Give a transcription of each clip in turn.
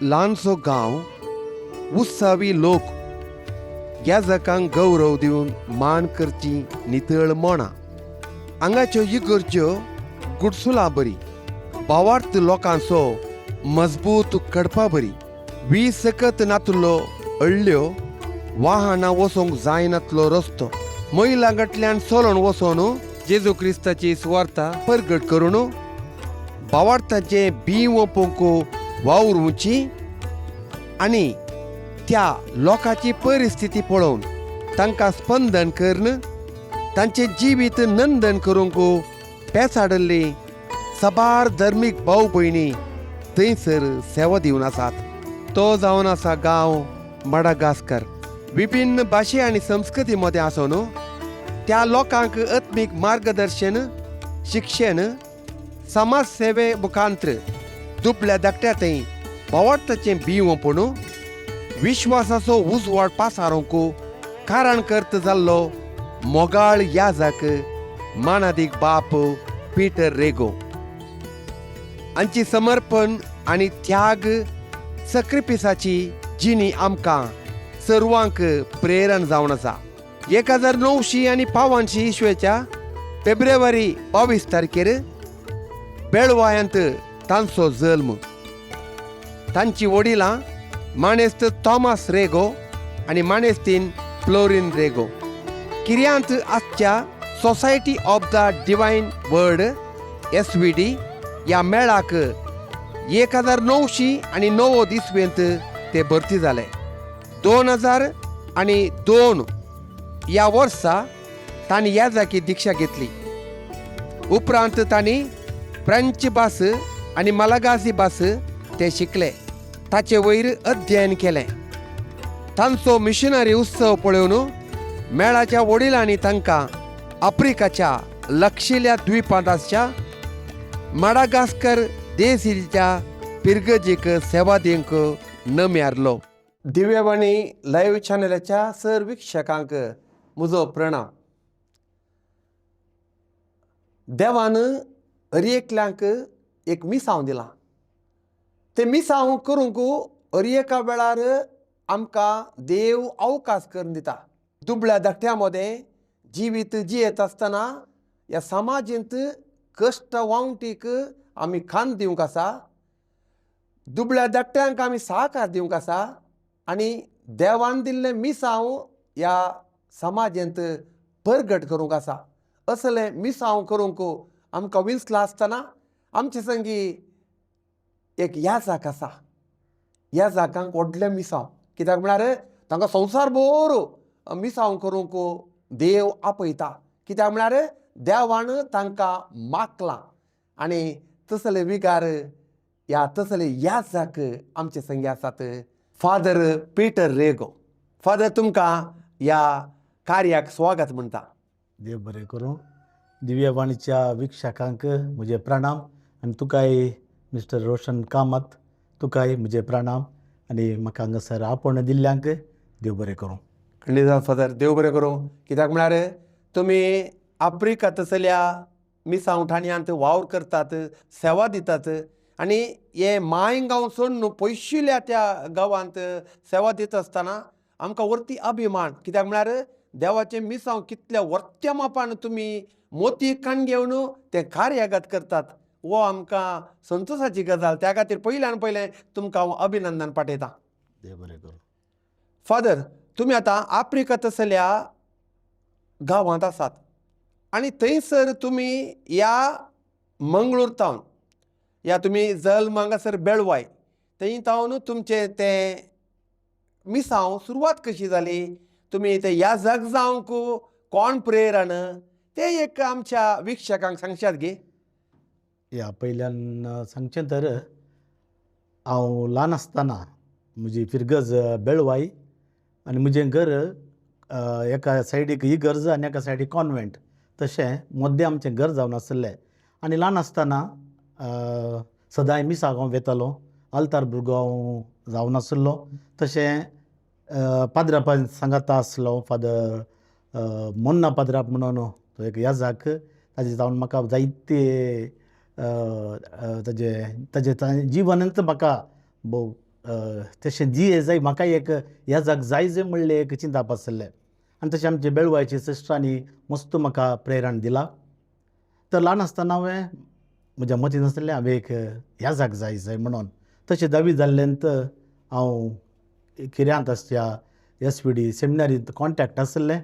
ल्हानसो गांव उत्सावी लोक याजकांक गौरव दिवन मान करची नितळ मोणां. हांगाच्यो इगर्ज्यो गुडसुलां बरी, भावार्थ लोकांचो मजबूत कडपा बरी, वीज सकत नातलो अळ्ळ्यो वाहनां वचोंक जायनातलो रस्तो, महिलां गटल्यान चलोन वचोन जेजू क्रिस्ताची सुवार्ता परगट करून भावार्थाचें बी ओंपूंक वावुरची आनी त्या लोकांची परिस्थिती पळोवन तांकां स्पंदन करून तांचें जिवीत नंदन करूंक पेसाडिल्ली साबार धर्मीक भाव भयणी थंयसर सेवा दिवन आसात. तो जावन आसा गांव मडागास्कर. विभिन्न भाशे आनी संस्कृती मदें आसून त्या लोकांक आत्मीक मार्गदर्शन, शिक्षण, समाज सेवे मुखांत्र दुबल्या धाकट्या थंय भावार्थाचें बी ओंपून विश्वासाचो उजवाड पासारूंक कारण कर्त जाल्लो मोगाळ याजक मानादीक बाप पीटर रेगो हांची समर्पण आनी त्याग सक्रिपिसाची जिणी आमकां सर्वांक प्रेरण जावन आसा. 1985 इसवेच्या फेब्रुवारी 22 तारखेर बेळवायांत तांचो जल्म. तांची वडिलां मानेस्त थॉमस रेगो आनी मानेस्तीन फ्लोरीन रेगो. किर्यांत आसच्या society of the divine word SVD ह्या मेळाक 1990 इसवेंत ते भरती जाले. 2002 ह्या वर्सा तांणी याजाकी दीक्षा घेतली. उपरांत तांणी फ्रेंच भास आनी मलागासी भास ते शिकले, ताचे वयर अध्ययन केलें. तांचो मिशनरी उत्सव पळोवन मेळाच्या वडिलांनी तांकां आफ्रिकाच्या लक्षिल्या द्वीपांत आसच्या माडागास्कर देसीच्या पिरगजीक सेवा दिवंक नम्यारलो. दिव्यवाणी लायव्ह चॅनलाच्या सर वीक्षकांक म्हजो प्रणाम. देवान हर एकल्यांक एक मिसांव दिलां. तें मिसांव करूंक हर एका वेळार आमकां देव अवकाश करून दिता. दुबळ्या धाकट्या मदें जिवीत जियेत आसतना ह्या समाजेंत कश्ट वावटीक आमी खांद दिवंक आसा, दुबळ्या धाकट्यांक आमी सहकार दिवंक आसा आनी देवान दिल्लें मिसांव ह्या समाजेंत परगट करूंक आसा. असलें मिसांव करूंक आमकां विंचलां आसतना आमचे संगी एक याजक आसा. याजकांक व्हडलें मिसांव, कित्याक म्हळ्यार तांकां संवसार भर मिसांव करूंक देव आपयता. कित्याक म्हळ्यार देवान तांकां मागलां आनी तसले विगार ह्या तसले याजक आमचे संगी आसात. Father Peter Rego. फादर, तुमकां ह्या कार्याक स्वागत म्हणटा. देव बरें करूं. दिव्यवाणीच्या वीक्षकांक म्हजे प्रणाम आनी तुकाय मिस्टर रोशन कामत तुकाय म्हजे प्रणाम आनी म्हाका हांगासर आपोवणें दिल्ल्यांक देव बरें करूं. खंडीत फादर, देव बरें करूं. कित्याक म्हळ्यार तुमी आफ्रिका तसल्या मिसांव ठाण्यांत वावर करतात, सेवा दितात आनी हे माय गांव सोडून पयशिल्ल्या त्या गांवांत सेवा दिता आसतना आमकां वरती अभिमान. कित्याक म्हळ्यार देवाचें मिसांव कितल्या वर्त्या मापान तुमी मोती काण घेवन तें कार्यागत करतात, हो आमकां संतोशाची गजाल. त्या खातीर पयल्यान पयलें तुमकां हांव अभिनंदन पाठयतां. देव बरें करूं. फादर, तुमी आतां आफ्रिका तसल्या गांवांत आसात आनी थंयसर तुमी ह्या मंगळूर तावन ह्या तुमी जल्म हांगासर बेळवाय थंय तावन तुमचें तें मिसांव सुरवात कशी जाली, तुमी तें याजक जावंक कोण प्रेरण, तें एक आमच्या वीक्षकांक सांगशात गे? ह्या पयल्यान सांगचें तर हांव ल्हान आसतना म्हजी फिरगज बेळवाय आनी म्हजें घर एका सायडीक इगर्ज आनी एका सायडीक कॉन्वेंट, तशें मद्दें आमचें घर जावन आशिल्लें. आनी ल्हान आसतना सदांय मिसाक हांव वेतालो, आल्तार भुरगो हांव जावन आशिल्लो. तशें पाद्रापा सांगाता आसलो फादर मोन्ना पाद्राप म्हणून तो एक याजाक, ताजे जावन म्हाका जायते ताजे ताजे जिवनच म्हाका भोव तशें जी जाय म्हाका एक याजाक जाय जाय म्हणलें एक चिंताप आसलें. आनी तशें आमचे बेळवायचे सिस्टरांनी मस्त म्हाका प्रेरण दिला. तर ल्हान आसतना हांवें म्हज्या मतीन आसलें हांवें एक याजाक जाय जाय म्हणून. तशें धावी जाल्ल्यान हांव किर्यांत आसच्या SVD सेमिनारींत कॉन्टेक्ट आसलें.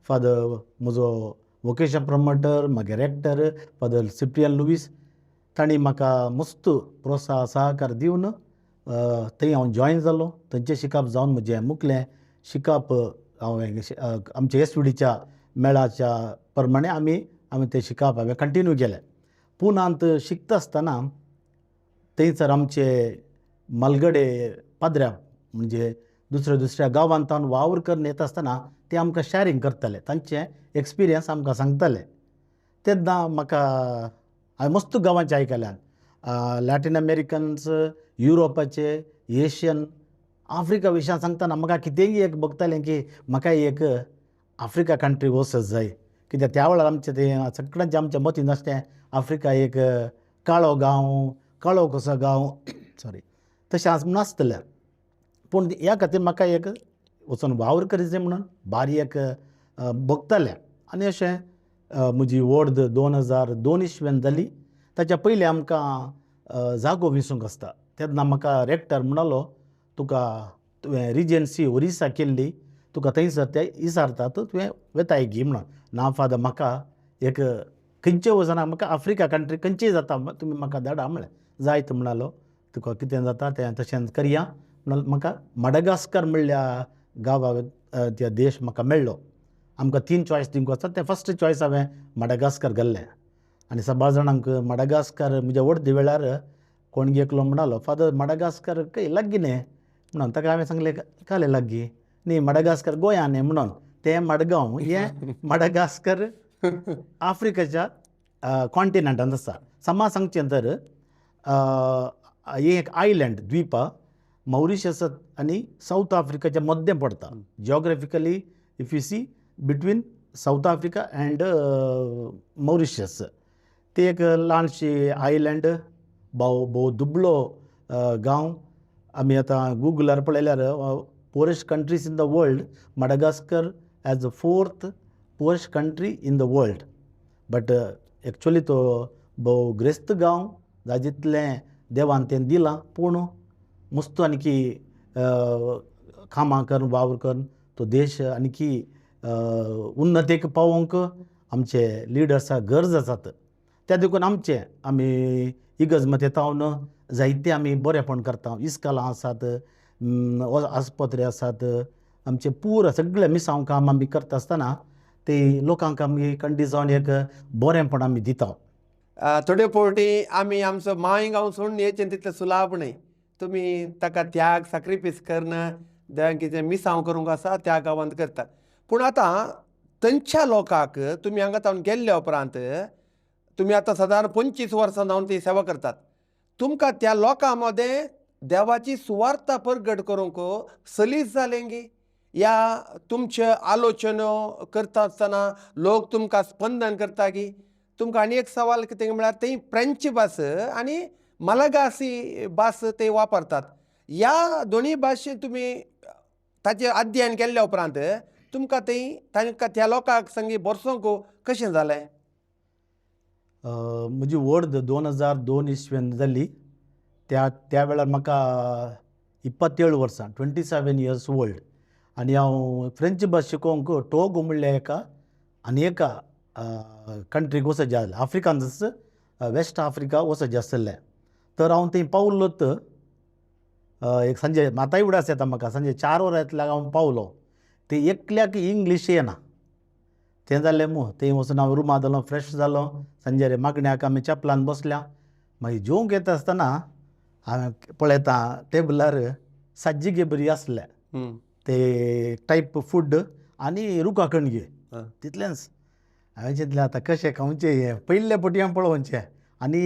फादर म्हजो वोकेशन प्रमोटर, मागीर रेक्टर फादर सिप्रियन लुवीस, तांणी म्हाका मस्त प्रोत्साह सहकार दिवन थंय हांव जॉयन जालो. थंयचें शिकप जावन म्हजें मुखलें शिकप हांवें आमच्या SVDच्या मेळाच्या प्रमाणे आमी हांवें तें शिकप हांवें कंटिन्यू केलें. पुनांत शिकता आसतना थंयसर आमचे मालगडे पाद्र्या म्हणजे दुसऱ्या दुसऱ्या गांवांत वावर करून येता आसतना ते आमकां शॅरींग करताले, तांचे एक्सपिरियन्स आमकां सांगताले. तेन्ना म्हाका हांवें मस्त गांवांचे आयकल्यान, लॅटीन अमेरिकन्स, युरोपाचे, एशियन, आफ्रिका विशयान सांगतना म्हाका कितेंय एक भोगतालें की म्हाका एक आफ्रिका कंट्री वचत जाय. कित्याक त्या वेळार आमचें तें सगळ्यांचें आमच्या मतीन आसलें आफ्रिका एक काळो गांव, काळो कसो गांव, सॉरी, तशें आज नासतलें. पूण ह्या खातीर म्हाका एक वचून वावर करीत जाय म्हणून भारी एक भोगतालें. आनी अशें म्हजी वर्द 2002 इसवेन जाली. ताच्या पयलीं आमकां जागो विसूंक आसता. तेन्ना म्हाका रेक्टर म्हणालो, तुका तुवें रिजन्सी ओरिसा केल्ली, तुका थंयसर ते इसारतात, तुवें वेताय गी म्हणून. ना फादर, म्हाका एक खंयचे वचना, म्हाका आफ्रिका कंट्री खंयचीय जाता, तुमी म्हाका धाडा म्हळें. जायत म्हणालो, तुका कितें जाता तें तशें करया म्हणून. म्हाका मडगास्कर म्हणल्या गांवाक त्या देश म्हाका मेळ्ळो. आमकां 3 चॉयस दिवंक आसता, तें फस्ट चॉयस हांवें मडगास्कर घाल्लें. आनी सबार जाणांक मडगास्कर म्हज्या वडदी वेळार कोण एकलो म्हणालो, फादर मडगास्कर खंय लागीं न्ही म्हणून. ताका हांवें सांगलें, काले लागीं न्ही, मडगास्कर गोंया न्ही म्हणून. तें मडगांव, हें मडगास्कर आफ्रिकाच्या कॉन्टिनंटांत आसा. समज सांगचें तर हें एक आयलंड द्वीप मॉरिशस आनी सावथ आफ्रिकाच्या मदें पडटा. Geographically if you see between South Africa and Mauritius. ती एक ल्हानशी आयलंड, भोव भोव दुबळो गांव. आमी आतां गुगलार पळयल्यार poorest countries in the world, Madagascar as the 4th poorest country in the world. But actually तो भोव ग्रेस्त गांव, जाय जितलें देवान तें दिलां, पूण मस्त आणखी कामां करून वावर करून तो देश आणखी उन्नतेक पावोवंक आमचे लिडर्साक गरज आसात. त्या देखून आमचे आमी इगर्ज मदें तावन जायते आमी बरेपण करता. इस्कलां आसात, आस्पत्रे आसात, आमचे पूर सगळे मिसांव काम आमी करता आसतना ते लोकांक आमी कंडी जावन एक बरेंपण आमी दिता. थोडे फावटी आमी आमचो मांय गांव सोडून येचें तितलें सुलाभ न्हय. तुमी ताका त्याग साक्रिफीस करून देवान कितें मिसांव करूंक आसा त्या गांवांत करतात. पूण आतां थंयच्या लोकांक तुमी हांगा तावन गेल्ल्या उपरांत तुमी आतां सादारण 25 वर्सां जावन ती सेवा करतात. तुमकां त्या लोकां मदें देवाची सुवार्ता परगट करूंक सलीस जालें गी, या तुमच्यो आलोचन्यो करता आसतना लोक तुमकां स्पंदन करता की? तुमकां आनी एक सवाल कितें म्हळ्यार थंय फ्रेंच भास आनी मलगासी भास ते वापरतात. ह्या दोनूय भाशे तुमी ताचें अध्ययन केल्ल्या उपरांत तुमकां थंय तांकां त्या लोकांक संगी बरसोंक कशें जालें? म्हजी वर्द 2002 इसवेन जाली. त्या त्या वेळार म्हाका 27 वर्सां, 27 इयर्स ओल्ड. आनी हांव फ्रेंच भास शिकोवंक टोगो म्हणल्या एका आनी एका कंट्रीक वचत जाय, आफ्रिकांतच, वेस्ट आफ्रिका वचत आसलें. तर हांव थंय पावलो एक सांजे, आतांय उडास येता म्हाका, सांजे 4 वरां येतल्याक हांव पावलो. ते एकल्याक इंग्लीश येना. तें जालें मू थंय वचून हांव रुमा जालो, फ्रेश जालो. सांजे मागण्याक आमी चपलान बसल्या. मागीर जेवंक येता आसतना हांवें पळयता टेबलार साज्जी बरी आसलें, ते टायप फूड आनी रुका कणगी, तितलेंच. हांवें चिंतलें आतां कशें खावचें हें, पयले फावटी हांवें पळोवचें. आनी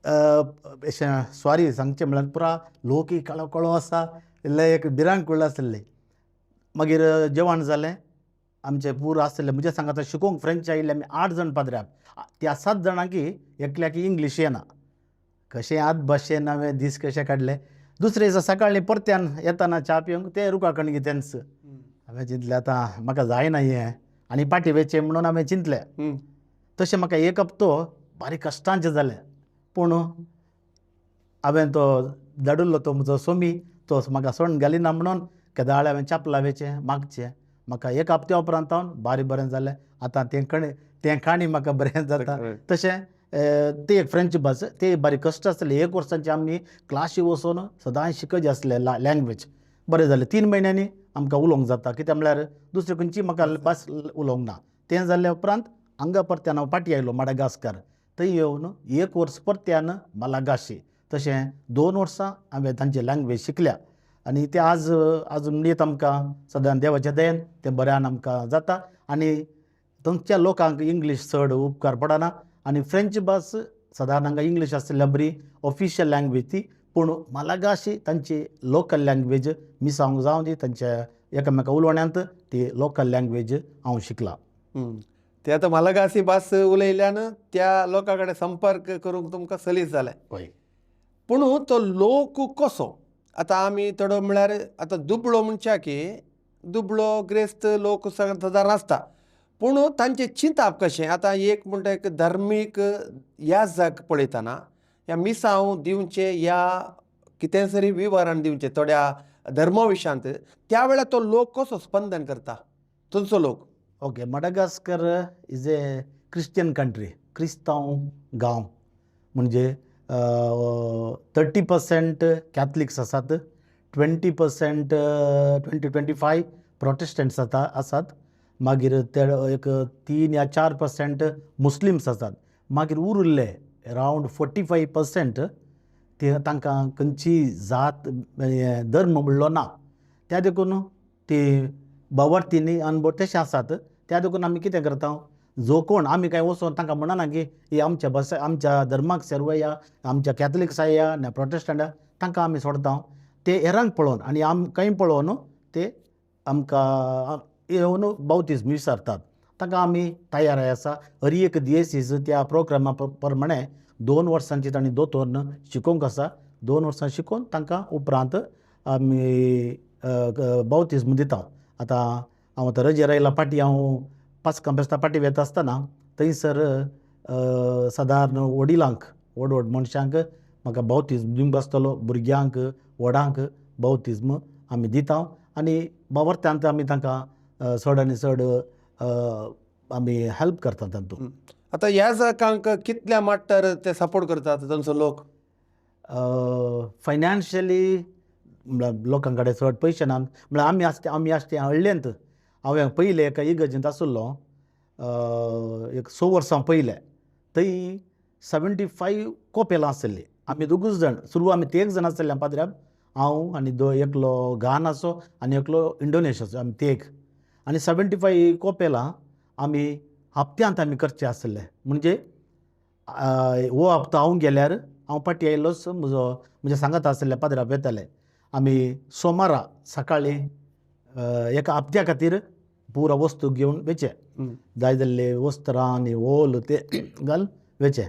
अशें सॉरी सांगचें म्हळ्यार पुरा लोकय काळो काळो आसा, इल्लें एक भिरांकूळ आसलें. मागीर जेवण जालें आमचें पूर आसलें. म्हज्या सांगाता शिकोवंक फ्रेंच आयिल्ले आमी 8 जाण पाद्र्याक, त्या 7 जाणांक एकल्याक इंग्लीश येना. कशें आत भाशेन हांवें दीस कशे काडले. दुसरे दिसा सकाळीं परत्यान येताना च्या पिवंक ते रुखा कणगी तेंच. हांवें चिंतलें आतां म्हाका जायना हें आनी पाटी वेचें म्हणून हांवें चिंतलें. तशें म्हाका एक हप्तो बारीक कश्टांचें जालें, पूण हांवें तो धाडिल्लो तो म्हजो सोमी तो म्हाका सोडून घालिना म्हणून केदाळ हांवें चपला वेचें मागचें. म्हाका एक हप्त्या उपरांत हांव बारी बरें जालें. आतां तें कणी तें काणी म्हाका बरें जाता. तशें ती एक फ्रेंच भास ते बारीक कश्ट आसले. एक वर्सांचे आमी क्लासी वचून सदांच शिकत आसले लँग्वेज. बरें जालें 3 म्हयन्यांनी आमकां उलोवंक जाता, कित्याक म्हळ्यार दुसरी खंयची म्हाका भास उलोवंक ना. तें जाल्या उपरांत हांगा परत्यान हांव फाटीं आयलो माडागास्कर. थंय येवन 1 वर्स परत्यान मालागाशी, तशें 2 वर्सां हांवें तांची लँग्वेज शिकल्या आनी ते आज आजून म्हणयत आमकां सदां देवाच्या दयेन तें बऱ्यान आमकां जाता. आनी थंयच्या लोकांक इंग्लीश चड उपकार पडना आनी फ्रेंच भास सदां हांगा इंग्लीश आशिल्ल्या बरी ऑफिशियल लँग्वेज ती, पूण मालागाशी तांची लोकल लँग्वेज मिसांव जावं दी तांच्या एकामेका उलोवण्यांत ती लोकल लँग्वेज हांव शिकलां. ते आतां मालागासी भास उलयल्यान त्या लोकां कडेन संपर्क करूंक तुमकां सलीस जालें. हय. पूण तो लोक कसो आतां आमी थोडो म्हळ्यार आतां दुबळो म्हणच्या की दुबळो ग्रेस्त लोक सदां आसता, पूण तांचें चिंताप कशें आतां एक म्हणटा एक धार्मीक याज पळयतना ह्या मिसांव दिवचें या कितें तरी विवरण दिवचें थोड्या धर्मा विशयांत, त्या वेळार तो लोक कसो स्पंदन करता थंयचो लोक? Okay, Madagascar is a Christian country, क्रिस्तांव गांव म्हणजे 30% कॅथलिक्स आसात, 20% 20-25 प्रोटेस्टंट्स आसात, मागीर ते एक 3 या 4% मुस्लिम्स आसात, मागीर उरिल्ले अरावंड 45% ते तांकां खंयची जात धर्म म्हणलो ना, त्या देखून ती बावर्तीनी अनभव तशें आसात. त्या देखून आमी कितें करता, जो कोण आमी कांय वचोन तांकां म्हणना की ही आमच्या भास आमच्या धर्माक सेर्वया, आमच्या कॅथलिक्स या ना प्रोटेस्टंट, तांकां आमी सोडता. ते हेरांक पळोवन आनी आमकांय पळोवन ते आमकां येवन बावतीज्म विचारतात. तांकां आमी तयार आसा. हर एक दियेसीस त्या प्रोग्रामा प्रमाणे 2 वर्सांची तांणी दोतोर्न शिकोवंक आसा. 2 वर्सां शिकोवन तांकां उपरांत आमी बावतीज्म दिता. आतां हांव आतां रजेर आयला फाटीं, हांव पास्कां फेस्ता फाटीं वेता आसतना थंयसर सादारण वडिलांक व्हड व्हड मनशांक म्हाका बावतीज्म दिवंक आसतलो, भुरग्यांक व्हडांक बावतीज्म आमी दिता आनी बावर्त्यांत आमी तांकां चड आनी चड आमी हेल्प करता तातूंत. आतां ह्या जाकांक कितल्या माट्टर ते सपोर्ट करतात तांचो लोक? फायनान्शियली म्हळ्यार लोकां कडेन चड पयशे ना, म्हळ्यार आमी आसता आमी आसता हळ्ळेंत. हांवें पयलें एका इगर्जेंत आशिल्लो एक 6 वर्सां पयलें, थंय 75 कोपेलां आशिल्लीं. आमी दोगूच जाण सुरू आमी तेग जाण आशिल्ले पाद्र्याब, हांव आनी एकलो घानाचो आनी एकलो इंडोनेशियाचो, आमी तेग. आनी 75 कोपेलां आमी हप्त्यांत आमी करचे आशिल्ले. म्हणजे हो हप्तो हांव गेल्यार हांव फाटीं आयलोच म्हजो म्हज्या सांगात आशिल्ले पाद्र्याब येताले. आमी सोमारा सकाळीं एका हप्त्या खातीर पुरा वस्तू घेवन वेचे, जाय जाल्ले वस्त्रां आनी ओल ते घाल वेचे.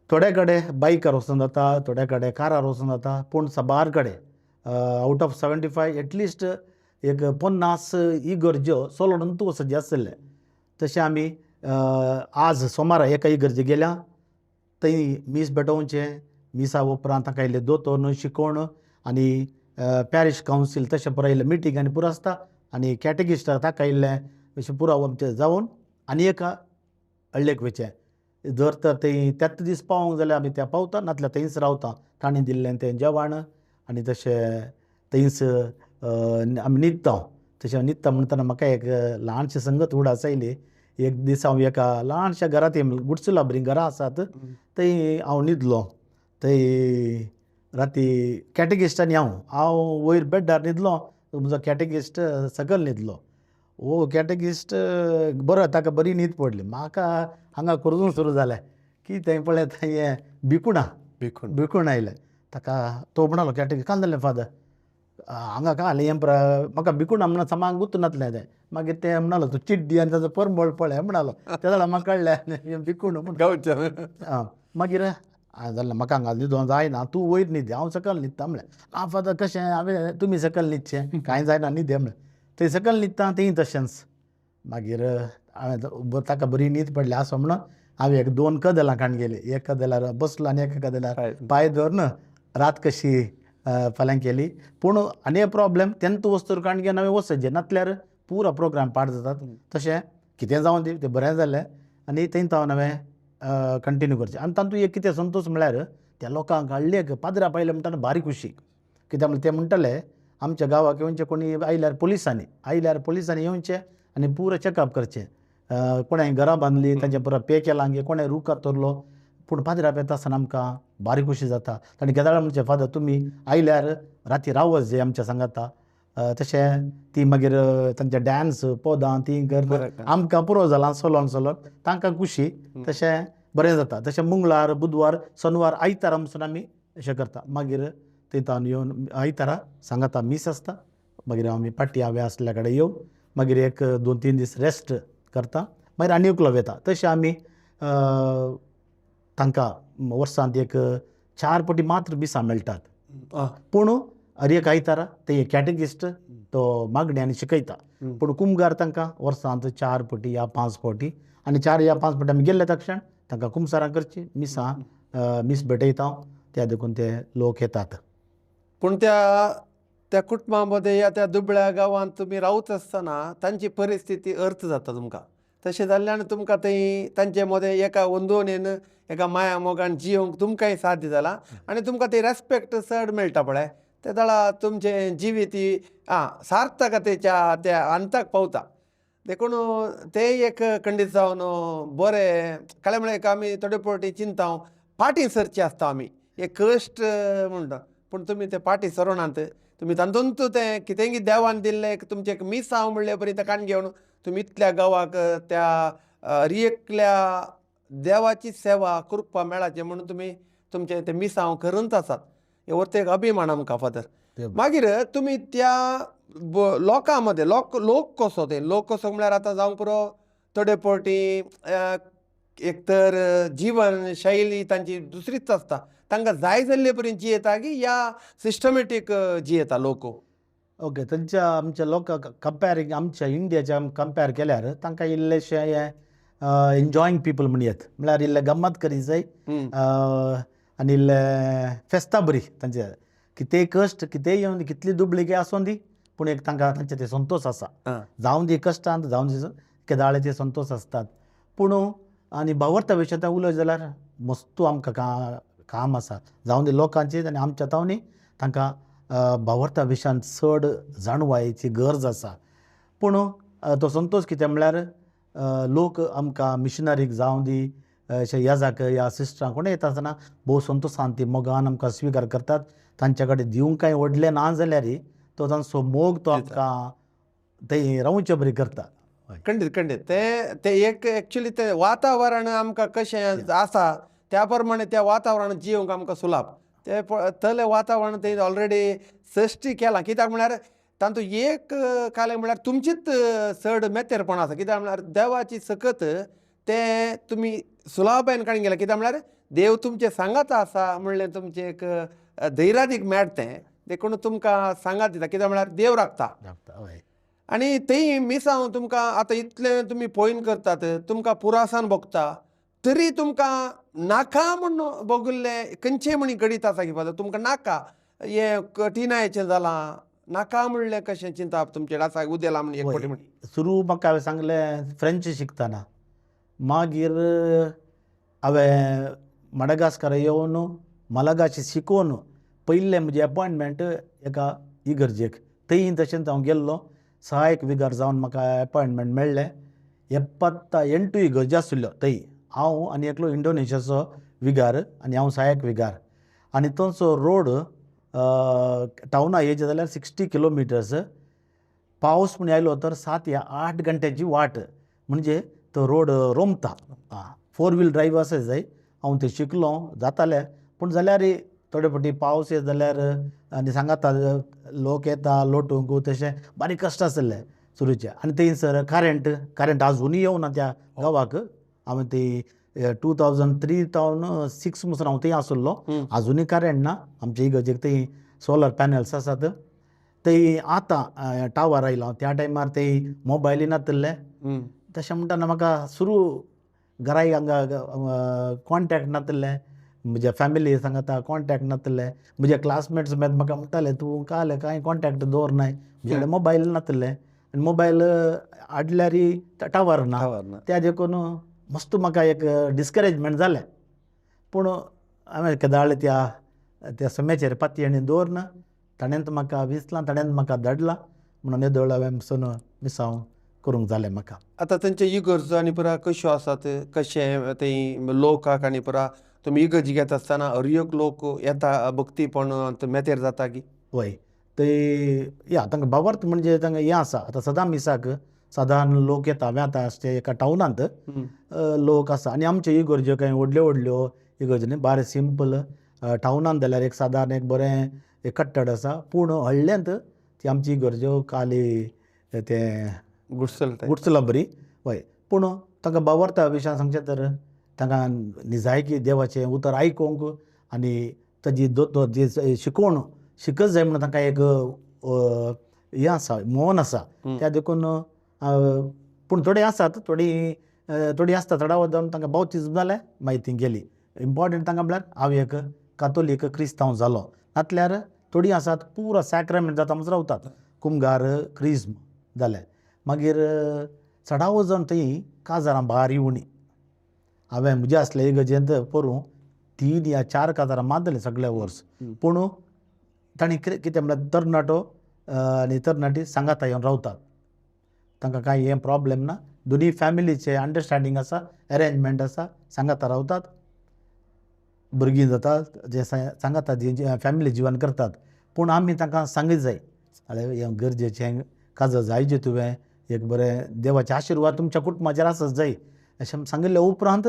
थोड्या कडेन बायकार वचून जाता, थोड्या कडेन कारार वचून जाता, पूण साबार कडेन आवट ऑफ 75 एटलिस्ट एक 50 इगर्ज्यो चलोवन वचचे आशिल्ले. तशें आमी आज सोमारा एका इगर्जे गेल्या, थंय मीस भेटोवचें, मिसा उपरांत तांकां इल्लें दोतोर शिकोवन आनी पॅरिश कावन्सील तशें पुरो इल्लें मिटींग आनी पुरो आसता आनी कॅटेगिस्ट ताका इल्लें अशें पुरो आमचें जावन आनी एका हळ्ळेक वयचें. जर तर थंय त्याच दीस पावोंक जाल्यार आमी त्या पावता, नातल्यार थंयच रावता. तांणी दिल्लें तें जेवण आनी तशें थंयच आमी न्हिदता. तशें न्हिदता म्हणटना म्हाका एक ल्हानशी संगत उडास आयली. एक दीस हांव एका ल्हानशा घरांत गुडसुला बरीं घरां आसात थंय हांव न्हिदलो. थंय राती कॅटेगिस्ट आनी हांव हांव वयर बेड्डार न्हिदलो, म्हजो कॅटेगिस्ट सकयल न्हिदलो. हो कॅटेगिस्ट बरो, ताका बरी न्हीद पडली. म्हाका हांगा कुर्जूंक सुरू जालें की थंय पळयता हें भिकुणां भिकूण आयलें. ताका तो म्हणालो कॅटेगिस्ट, काल जालें फादर हांगा काल हें म्हाका भिकुणां म्हणून सामान गुत्त नासलें तें. मागीर तें म्हणालो तूं चिड्डी आनी ताजो परमळ पळय म्हणालो. त्या जाल्यार म्हाका कळ्ळें हें भिकूण म्हूण. गांवचें. आं, मागीर जालें म्हाका हांगा न्हिदों जायना, तूं वयर न्हिद, हांव सकयल न्हिदता म्हणलें. ना फादर कशें, हांवें तुमी सकयल न्हिदचें कांय जायना न्हिदे म्हणलें. थंय सकयल न्हिदता थंय तशेंच. मागीर हांवें ताका बरी न्हीद पडली आसो म्हणून हांवें एक 2 कदेलां काडून गेलीं. एक कदेलार बसलो आनी एका कदेलार पांय दवरून रात कशी फाल्यां केली. पूण आनी एक प्रोब्लेम, तेन्ना वस्तूर काडून घेवन हांवें वचचें, नातल्यार पुरो प्रोग्राम पाड जातात. तशें कितें जावं दी, तें बरें जालें आनी थंय तावन हांवें कंटिन्यू करचें. आनी तातूंत एक कितें संतोश म्हळ्यार त्या लोकांक हाडले एक पाद्रा पायले म्हणटा भारी खुशी. कित्याक म्हणल्यार ते म्हणटाले आमच्या गांवाक येवचे कोणी आयल्यार पोलिसांनी, आयल्यार पोलिसांनी येवचे आनी पुरो चॅकअप करचें. कोणें घरां बांदली तांचे पुरो पे केला गे, कोणें रूख कातरलो. पूण पाद्रा येता आसतना आमकां भारी खुशी जाता. ताणें केदाळ म्हणचें फादर तुमी आयल्यार राती रावत जे आमच्या सांगाता. तशें ती मागीर तांचे डांस पदां ती कर आमकां पुरो जालां चलोन चलोन तांकां खुशी. तशें बरें जाता. तशें मंगळार, बुधवार, शनवार, आयतारा म्हणसून आमी अशें करता. मागीर थंय तावन येवन आयतारा सांगाता मीस आसता. मागीर आमी पाटी हांवें आसल्या कडेन येवन मागीर 1 2 3 दीस रेस्ट करता. मागीर आनी एकलो वता. तशें आमी तांकां वर्सांत एक 4 पटी मात्र मिसां मेळटात. पूण हर एक आयतारा ते कॅटेगिस्ट तो मागणी आनी शिकयता. पूण कुमगार तांकां वर्सांत 4 पटी या 5 फावटी, आनी 4 या 5 फावटी आमी गेल्ले तक्षण तांकां कुमसारां करची, मिसां मीस भेटयता हांव. त्या देखून ते लोक येतात. पूण त्या त्या कुटुंबा मदें या त्या दुबळ्या गांवांत तुमी रावत आसतना तांची परिस्थिती अर्थ जाता तुमकां. तशें जाल्ल्यान तुमकां थंय तांचे मदें एका वंदोवणेन एका माया मोगान जियोंक तुमकांय साध्य जालां आनी तुमकां थंय रेस्पेक्ट चड मेळटा पळय. ते दळा तुमचें जिवीत सार्थकतेच्या त्या अंताक पावता. देखून तें एक खंडीत जावन बरें कळ्ळें म्हळ्यार एक आमी थोडे फावटी चिंता फाटीं सरचें आसता आमी एक कश्ट म्हणटा, पूण तुमी ते फाटीं सरोनात. तुमी तातूंत तें कितेंय देवान दिल्लें एक तुमचें एक मिसांव म्हणले परी तें काडून घेवन तुमी इतल्या गांवाक त्या रियकल्या देवाची सेवा करपाक मेळाचें म्हणून तुमी तुमचें तें मिसांव करूंच आसात. हें वरतें एक अभिमान आमकां फादर. मागीर तुमी त्या लोकां मदें लोक लोक कसो ते लोक कसो म्हळ्यार आतां जावंक पुरो थोडे फावटी एक तर जिवन शैली तांची दुसरीच आसता, तांकां जाय जाल्ले परी जियेता की या सिस्टमॅटीक जियेता लोक. ओके, तांच्या आमच्या लोकांक कंपेरींग आमच्या इंडियाच्या कंपेर केल्यार तांकां इल्लेशें हें एन्जॉयींग पिपल म्हणयेत, म्हळ्यार इल्ले गम्मत करी जाय आनी इल्ले फेस्तां बरी तांचे. कितेंय कश्ट कितेंय येवन कितली दुबळी आसूं दी, पूण एक तांकां तांचे ते संतोश आसा. जावं दी कश्टांत, जावं दी केदाळेचे संतोश आसतात. पूण आनी भावार्था विशयांत उलयत जाल्यार मस्तू आमकां काम आसा. जावं दी लोकांची आनी आमच्या तावनी तांकां भावार्था विशयांत चड जाणवायेची गरज आसा. पूण तो संतोश कितें म्हळ्यार लोक आमकां मिशनरीक जावं दी अशें याजाक या सिस्टरांक कोणें येता आसतना भोव संतोशान ती मोगान आमकां स्विकार करतात. तांच्या कडेन दिवंक कांय व्हडलें ना जाल्यार तो तांचो मोग तो आमकां थंय रावचे बरी करता. खंडीत खंडीत ते ते एक एक्चुली ते वातावरण आमकां कशें आसा त्या प्रमाणे त्या वातावरणांत जिवंक आमकां सुलाभ. ते तलें वातावरण ते ऑलरेडी सृश्टी केलां. कित्याक म्हळ्यार तातूंत एक कालें म्हळ्यार तुमचीच चड मेतेरपण आसा. कित्याक म्हळ्यार देवाची सकत तें तुमी सुलाभायेन काडून गेलें. कित्याक म्हळ्यार देव तुमचें सांगात आसा म्हणलें तुमचें एक धैर्यादीक मेळटा तें, देखून तुमकां सांगात दिता. कित्याक म्हळ्यार देव राखता. आनी थंय मिसांव तुमकां आतां इतलें तुमी पॉयंट करतात, तुमकां पुरासान भोगता, तरी तुमकां नाका म्हूण भोगिल्लें खंयचें म्हण घडीत आसा की फादर तुमकां नाका हें कठिणायेचें जालां नाका म्हणलें कशें चिंताप तुमचें आसा उदेलां म्हण एक फावटी म्हण. सुरू म्हाका हांवें सांगलें फ्रेंच शिकतना, मागीर हांवें मडागास्करा येवन मलगाशी शिकोवन पयलें म्हजें एपॉयंटमेंट एका इगर्जेक, थंय तशेंच हांव गेल्लो. सहायक विगार जावन म्हाका एपॉयंटमेंट मेळ्ळें. 78 इगर्जी आशिल्ल्यो थंय, हांव आनी एकलो इंडोनेशियाचो विगार आनी हांव सहायक विगार. आनी थंयचो रोड टावना येयचें जाल्यार 60 किलोमिटर्स, पावस म्हण आयलो तर 7 या 8 घंट्याची वाट, म्हणजे तो रोड रोमता. 4 व्हील ड्रायव्ह आसा जाय. हांव थंय शिकलो जातालें, पूण जाल्यार थोडे फावटी पावस येत जाल्यार आनी सांगाता लोक येता लोटूंक तशें बारीक कश्ट आसले सुरूचे. आनी थंयसर करंट आजुनूय येवना त्या गांवाक. हांवें थंय 2003 थावन 6 म्हणसर हांव थंय आसलो. आजुनूय करेंट ना आमचे इगर्जेक. थंय सोलर पॅनल्स आसात. थंय आतां टावर आयला. त्या टायमार थंय मोबायलय नातिल्ले. तशें म्हणटना म्हाका सुरू घराय हांगा कॉन्टेक्ट नातिल्लें. म्हज्या फॅमिली सांगाता कॉन्टेक्ट नातिल्लें. म्हजे क्लासमेट्स मेत म्हाका म्हणटाले, तूं काल कांय कॉन्टेक्ट दवरनाय. म्हजे कडेन मोबायल नातिल्लें आनी मोबायल हाडल्यारय टावर ना. टावर ना. त्या देखून मस्त म्हाका एक डिस्करेजमेंट जालें. पूण हांवें केदाळ त्या त्या सम्याचेर पातयेणी दवरना. ताणेंच म्हाका विंचलां, ताणेंच म्हाका धाडलां म्हणून येदोळ हांवें पसून मिसांव करूंक जालें म्हाका. आतां थंयचे इगर्जो आनी पुरा कश्यो आसात, कशें थंय लोकांक आनी पुरा तुमी इगर्ज घेता आसतना हर एक लोक येता, भक्तीपण मेतेर जाता की? वय, ते या तांकां भावार्थ म्हणजे तांकां हें आसा. आतां सदां मिसाक सादारण लोक येता. हांवें आतां आसचे एका टावनांत लोक आसा. आनी आमच्यो इगर्ज्यो कांय व्हडल्यो व्हडल्यो इगर्ज्यो न्ही, बारीक सिंपल. टावनांत जाल्यार एक सादारण एक बरें एक कट्टड आसा, पूण हळ्ळ्यांत ती आमची इगर्ज्यो काली तें गुडसल. गुडसला बरी. हय, पूण तांकां भावार्था विशयान सांगचें तर तांकां निजायकी देवाचें उतर आयकूंक आनी ताजी जी शिकोवण शिकत जाय म्हणून तांकां एक हें आसा, मन आसा. त्या देखून पूण थोडे आसात, थोडीं थोडीं आसता चडावत जावन तांकां बावतीज्म जालें, मागीर ती गेली. इम्पोर्टंट तांकां म्हळ्यार हांव एक कातोलीक क्रिस्तांव जालो. नातल्यार थोडीं आसात पुरो सॅक्रामेंट जाता म्हणसर रावतात, कुमगार क्रिज्म जालें. मागीर चडावत जावन थंय काजारां भारी उणी. हांवें म्हज्या आसले इगर्जेंत पोरूं 3 या 4 काजारां मारतलीं सगळे वर्स. पूण तांणी कितें म्हळ्यार तरणाटो आनी तरणाटी सांगाता येवन रावतात. तांकां कांय हें प्रॉब्लेम ना. दोनूय फॅमिलीचें अंडरस्टँडींग आसा, एरेंजमेंट आसा, सांगाता रावतात. भुरगीं जातात जे सांगाता जी फॅमिली जिवन करतात. पूण आमी तांकां सांगीत जाय, आरे हें गरजेचें काजार जायचे, तुवें एक बरें देवाचे आशिर्वाद तुमच्या कुटुंबाचेर आसत जाय अशें सांगिल्ल्या उपरांत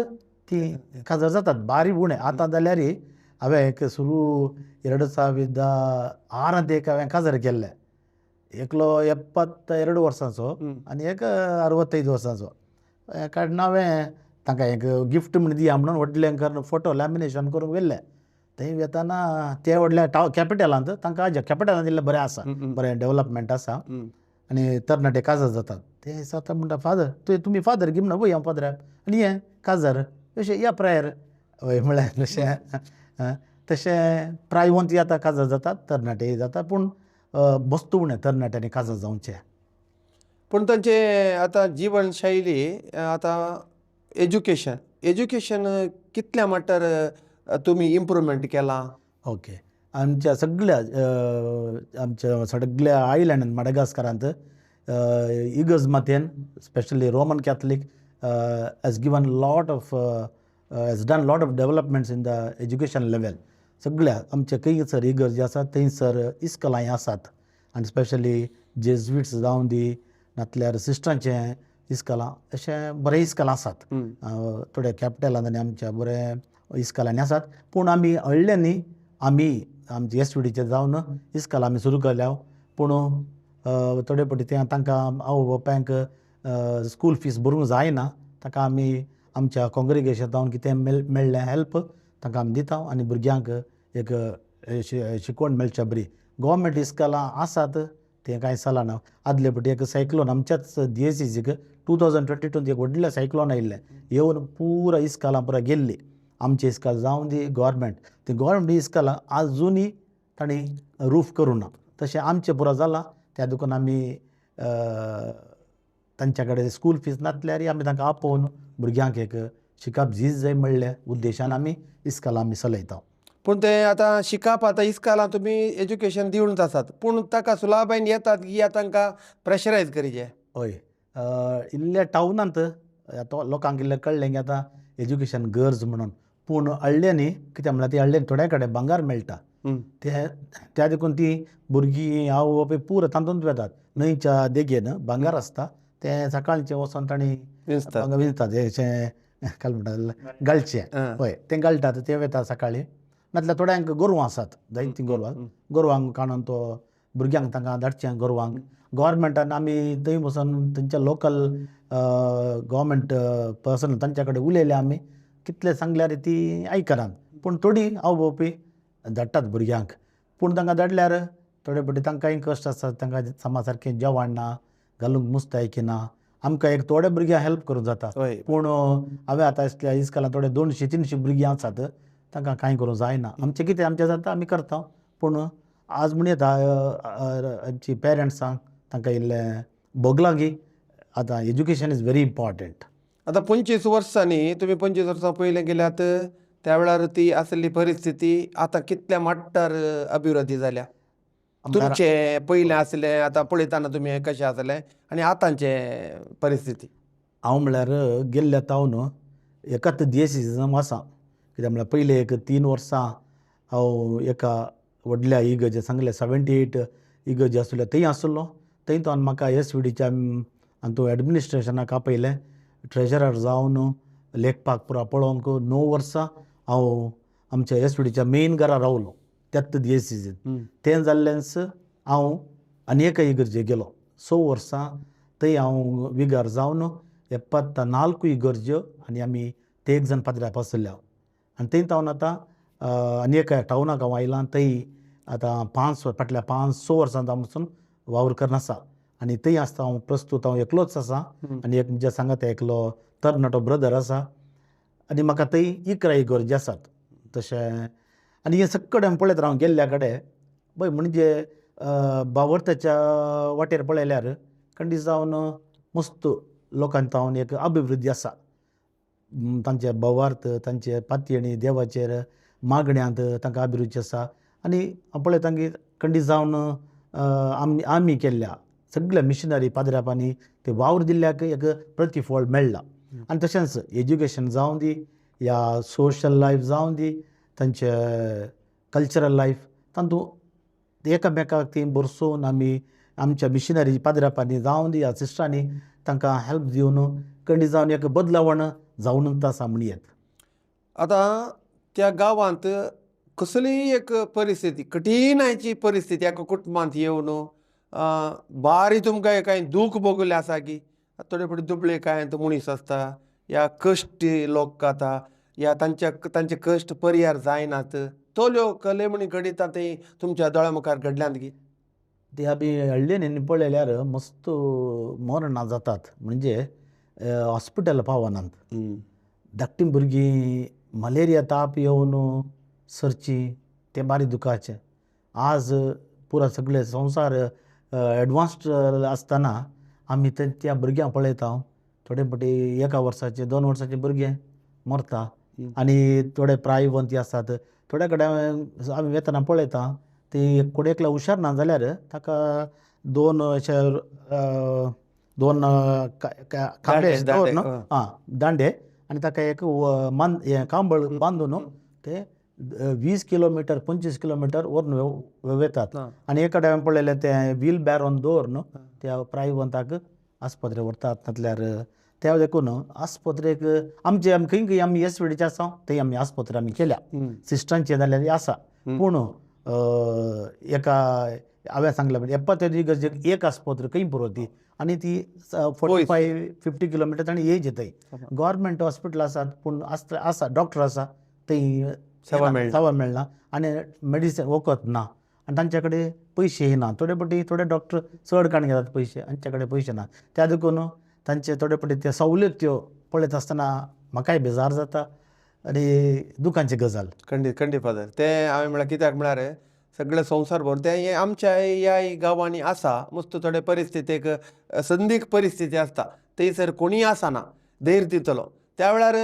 ती काजार जातात. बारी उणें आतां जाल्यार हांवें एक सुरू 2006 एक हांवें काजार केल्लें. एकलो 72 वर्सांचो आनी एक 65 वर्सांचो. काडून हांवें तांकां एक गिफ्ट म्हण दिया म्हणून व्हडलें करून फोटो लॅमिनेशन करूंक व्हेल्लें. थंय वेताना ते व्हडल्या टाव कॅपिटलांत तांकां कॅपिटलांत इल्लें बरें आसा, बरें डेवलपमेंट आसा आनी तरणाटे काजार जातात. ते जाता म्हणटा, फादर तुमी फादर गी म्हणटा. वय, हांव फादर. आनी हें काजार अशें या प्रायर. हय म्हळ्यार तशें तशें प्रायवंत आतां काजार जातात, तरणाटे जाता, पूण मस्त उणें तरणाट्यांनी काजार जावचें. पूण तांचे आतां जिवन शैली आतां एज्युकेशन एज्युकेशन कितल्या मट्टार तुमी इम्प्रुवमेंट केलां? ओके, आमच्या सगळ्या आमच्या सगळ्या आयलंडान मडगास्करांत इगर्ज मातेन specially Roman Catholic has given lot of has done lot of developments in the education level. सगळ्या आमच्या खंयसर इगर्जी आसात थंयसर इस्कलांय आसात. आनी स्पेशली जेज्विट्स जावं दी, नातल्यार सिस्टरांचें इस्कलां, अशें बरें इस्कलां आसात. थोड्या कॅपिटलांत आनी आमच्या बरें इस्कलांनी आसात. पूण आमी हळ्ळ्यांनी आमी आमचे एस वी डीचे जावन इस्कलां आमी सुरू केल्या. पूण थोडे फावटी तें तांकां आवय बापायंक स्कूल फीस भरूंक जायना. ताका आमी आमच्या कॉंग्रिगेशन जावन कितें मेळ्ळें हेल्प तांकां आमी दिता आनी भुरग्यांक एक शिकवण मेळच्या बरी. गोवोरमेंट इस्कलां आसात तें कांय चलना. आदले फावटी एक सायक्लोन आमच्याच दियेसीक 2022 एक व्हडलें सायक्लोन आयिल्लें, येवन पुरा इस्कलां पुरा गेल्लीं. आमचें इस्कॉल जावं दी गोवोरमेंट, ती गोवोरमेंट इस्कॉलां आजुनूय तांणी रूफ करूं ना. तशें आमचें पुरो जालां. त्या देखून आमी तांच्या कडेन स्कूल फीस नासल्यारय आमी तांकां आपोवन भुरग्यांक एक शिकप झीज जाय म्हणल्या उद्देशान आमी इस्कॉलां आमी चलयता. पूण तें आतां शिकप आतां इस्कॉलां तुमी एज्युकेशन दिवनच आसात, पूण ताका सुलाबायन येतात की तांकां प्रेशरायज करीजे? हय, इल्ल्या टावनांत आतां लोकांक इल्लें कळ्ळें की आतां एज्युकेशन गरज म्हणून. पूण हळ्ळ्यांनी कित्याक म्हणल्यार ती हळ्ळ्यांनी थोड्या कडेन भांगर मेळटा. ते त्या देखून ती भुरगीं आवय बापूय पुरो तातूंत वेतात. न्हंयच्या देगेन भांगर आसता, तें सकाळचें वचोन तांणी विंचतात, अशें काय म्हणटा गाळचें. हय, तें गाळटात, ते वेता सकाळीं. नातल्यार थोड्यांक गोरवां आसात, जायतीं गोरवां, गोरवांक काडून तो भुरग्यांक तांकां धाडचें गोरवांक. गोवोरमेंटान आमी थंय वचोन थंयच्या लोकल गोवोरमेंट पर्सन तांच्या कडेन उलयले आमी. कितलें सांगल्यार ती आयकनात, पूण थोडीं आवय बापूय धाडटात भुरग्यांक. पूण तांकां धाडल्यार थोडे फावटी तांकांय कश्ट आसतात, तांकां समा सारकें जेवण ना, घालूंक मुस्तायकी ना. आमकां एक थोड्या भुरग्यांक हेल्प करूंक जाता, पूण हांवें आतां इसल्या इस्कोलांत थोडे 200-300 भुरगीं आसात, तांकां कांय करूंक जायना. आमचें कितें आमचें जाता आमी करता, पूण आज म्हण येता आमची पेरंट्सांक तांकां इल्लें भोगलां की आतां एज्युकेशन is very important. आतां 25 वर्सांनी तुमी 25 वर्सां पयलीं गेल्यात त्या वेळार ती आसली परिस्थिती आतां कितल्या मट्टार अभिवृद्धी जाल्या? तुमचे पयलें आसलें आतां पळयतना तुमी कशें आसलें आनी आतांचे परिस्थिती? हांव म्हळ्यार गेल्ल्या तावन एकाच दियसिजान आसा. कित्याक म्हळ्यार पयले एक 3 वर्सां हांव एका व्हडल्या इगर्जे सांगले 78 इगर्जी आसल्या थंय आसलो. थंय तावन म्हाका एस व्ही डीच्या हातूंत एडमिनिस्ट्रेशनाक आपयलें, ट्रेजरर जावन लेखपाक पुरा पळोवंक 9 वर्सां हांव आमच्या एस व्ही डीच्या मेन घरा रावलो त्याच दियसिजीन. तें जाल्ल्यानच हांव आनी एका इगर्जेक गेलो 6 वर्सां थंय हांव विगार जावन 74 इगर्ज्यो आनी आमी ते एक जाण पाद्र्याप आसल्या. आनी थंय तावन आतां आनी एका टावनाक हांव आयलां, थंय आतां फाटल्या 5-6 वर्सां जावन पसून वावर करून आसा. आनी थंय आसता हांव प्रस्तूत हांव एकलोच आसा आनी एक म्हज्या सांगाता एकलो तरणाटो ब्रदर आसा आनी म्हाका थंय 11 इगर्जी आसात. तशें आनी हें सगळे हांव पळयत राव गेल्ल्या कडेन पळय म्हणजे बावर्ताच्या वाटेर पळयल्यार खंडीत जावन मस्त लोकांत तावन एक अभिवृद्धी आसा. तांचे भावार्थ, तांचे पातयेणी देवाचेर मागण्यांत तांकां अभिरुची आसा. आनी हांव पळयता की खंडीत जावन आमी केल्ल्या सगल्या मिशनरी पाद्र्यापांनी ते वावर दिल्ल्याक एक प्रतिफळ मेळ्ळां. आनी तशेंच एज्युकेशन जावं दी या सोशल लायफ जावं दी, तांचे कल्चरल लायफ, तातूंत एकामेकाक ती भरसून आमी आमच्या मिशनरी पाद्र्यापांनी जावं दी या सिस्टरांनी तांकां हेल्प दिवन खंडीत जावन एक बदलावण जावनूच आसा म्हण येत. आतां त्या गांवांत कसलीय एक परिस्थिती कठीणायची परिस्थिती एका कुटुंबांत येवन बारी तुमकां कांय दूख भोगलें आसा की थोडे फावटी दुबळे कांय मनीस आसता या कश्टी लोक आतां या तांचे कश्ट पर्यार जायनात, तोल्यो कले म्हणी घडिता ती तुमच्या दोळ्या मुखार घडल्यांत की? ती आमी हळ्ळेन पळयल्यार मस्त मरणां जातात, म्हणजे हॉस्पिटल पावनात. धाकटीं भुरगीं मलेरिया ताप येवन सरची तें बारीक दुखाचें. आज पुरा सगळे संवसार एडवान्स्ड आसतना आमी त्या भुरग्यांक पळयता, थोडे फावटी 1 वर्साचे 2 वर्साचे भुरगे मरता. आनी थोडे प्रायवंती आसात, थोड्या कडेन आमी वेतना पळयता ती कोण एकलो हुशार ना जाल्यार ताका 2 अशे 2 खांबे दवर न्हू, आं दांडे, आनी ताका एक हें कांबळ बांदून ते 20 किलोमिटर 25 किलोमिटर व्हरून वेतात. आनी एक कडेन हांवें पळयलें तें व्हील बॅरोन दवरून त्या प्रायवंताक आस्पत्रे व्हरतात. नातल्यार त्या देखून आस्पत्रेक आमचे आमी खंय खंय आमी एस व्ही डीचे आसा थंय आमी आस्पत्रे आमी केल्या, सिस्टरांचे जाल्यार आसा. पूण एका हांवें सांगलें म्हणजे 70 इगर्जेक एक आस्पत्र खंय पुरो ती, आनी ती 45-50 किलोमिटर ताणें येयची थंय. गव्हर्मेंट हॉस्पिटल आसात पूण आसा डॉक्टर आसा थंय सेवा मेळना आनी मेडिसीन वखद ना आनी तांचे कडेन पयशेय ना. थोडे फावटी थोडे डॉक्टर चड काडून घेतात पयशे, आमचे कडेन पयशे ना. त्या देखून तांचे थोडे फावटी ते सवलत्यो पळयता आसतना म्हाकाय बेजार जाता आनी दुखांची गजाल. खंडीत खंडीत फादर, तें हांवें म्हळ्यार कित्याक म्हळ्यार सगळें संवसार भर तें हें आमच्या ह्या गांवांनी आसा मस्त थोडे परिस्थितीक संदीक परिस्थिती आसता थंयसर कोणीय आसना धैर्य दितलो. त्या वेळार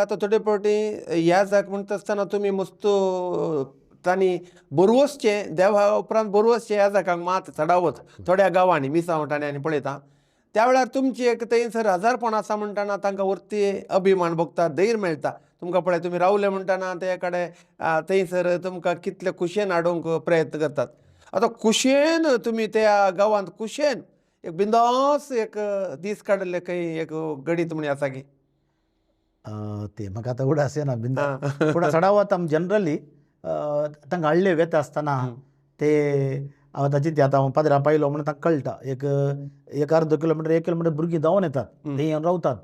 आतां थोडे फावटी ह्या जाग म्हणटा आसतना तुमी मस्त तांणी बरवसचें देवा उपरांत बरवसचें ह्या जाकांक मात चडावत थोड्या गांवांनी मिसावटांनी आनी पळयता त्या वेळार तुमची एक थंयसर हजारपण आसा म्हणटना तांकां वरती अभिमान भोगता, धैर्य मेळटा. तुमकां पळय तुमी रावले म्हणटना ते कडेन थंयसर तुमकां कितले खुशयेन हाडूंक प्रयत्न करतात. आतां खुशयेन तुमी त्या गांवांत खुशयेन एक बिंदास एक दीस काडिल्ले खंय एक गणीत म्हण आसा की ते म्हाका आतां उडास येना बिंदास, पूण चडावत आमी जनरली तांकां हाडले वेता आसतना ते हांव आतां चिंत्या, आतां हांव पाद्रा पायलो म्हणून तांकां कळटा. एक एक अर्द किलोमिटर, 1 किलोमिटर भुरगीं धांवन येतात, थंय येवन रावतात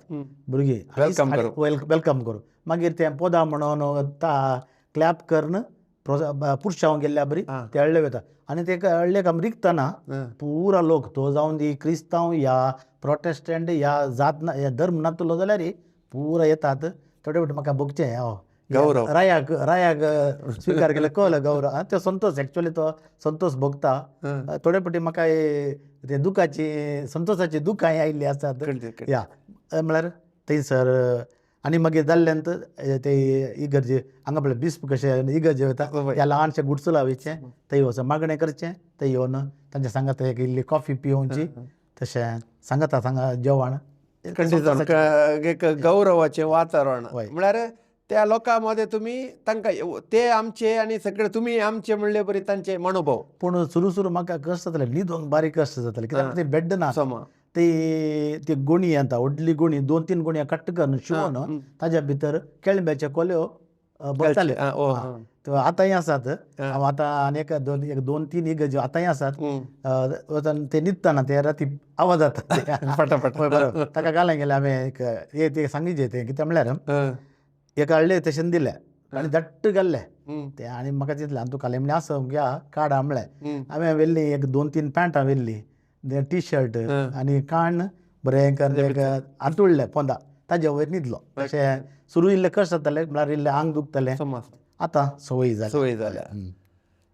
भुरगीं. Welcome करूं. Welcome करूं. मागीर तें पोदां म्हणून ता क्लॅप करून पुरशांव गेल्ल्या बरी ते हळ्ळे वता. आनी ते हळ्ळेक आमी रिगतना पुरा लोक, तो जावन दी क्रिस्तांव या प्रोटेस्टंट या जात ना या धर्म नातलो जाल्यार पुरा येतात. थोडे फावटी म्हाका भोगचें हांव गौरव. रायाक रायाक स्विकार केलें, कळ्ळें गौरव. तो संतोष, एक्चुअली तो संतोष भोगता. थोडे फावटी म्हाका ते दुखाची, संतोषाची दुखां आयिल्ली आसात. या म्हळ्यार थंयसर आनी मागीर जाल्ल्यान ते इगर्जे हांगा पळय बिस्प कशे इगर्जे वता, त्या ल्हानशे गुडसुला वयचें, थंय वचून मागणें करचें, थंय येवन तांच्या सांगाता एक इल्ली कॉफी पिवची, तशें सांगाता सांगा जेवण. एक गौरवाचें वातावरण. म्हळ्यार त्या लोकां मदें तुमी तांकां ते आमचे आनी सगळे तुमी आमचे म्हणले बरी तांचे मनोभाव. पूण सुरू सुरू म्हाका कश्ट जाताले, न्हिदोंक बारीक कश्ट जाताले, कित्याक ते बेड ना. ती ती गोणी येता, व्हडली गोणी, 2-3 गोणयां कट्ट करून शिंवोन ताज्या भितर केळंब्याच्यो कोल्यो भरताले. आतांय आसात. हांव आतां आनी एक 2-3 इगर्ज्यो आतांय आसात. वचून ते न्हिदतना ते राती आवाज जाता फटाफट. बरोबर. ताका घालें गेलें हांवें एक ते सांगिचें तें कितें म्हणल्यार एक हाडलें तशें दिलें आनी दट्ट घाल्लें तें. आनी म्हाका चिंतलें आनी तुका म्हणलें आसा घ्या काडा म्हणलें. हांवें व्हेल्ली एक 2-3 पॅन्टां व्हेल्ली, टी शर्ट आनी काण बरें करून एक आंतुळ्ळें पोंदा, ताजे वयर न्हिदलो. तशें सुरू इल्लें कश्ट जातालें, म्हळ्यार इल्लें आंग दुखतालें. आतां संवय जाली. संवय जाल्या.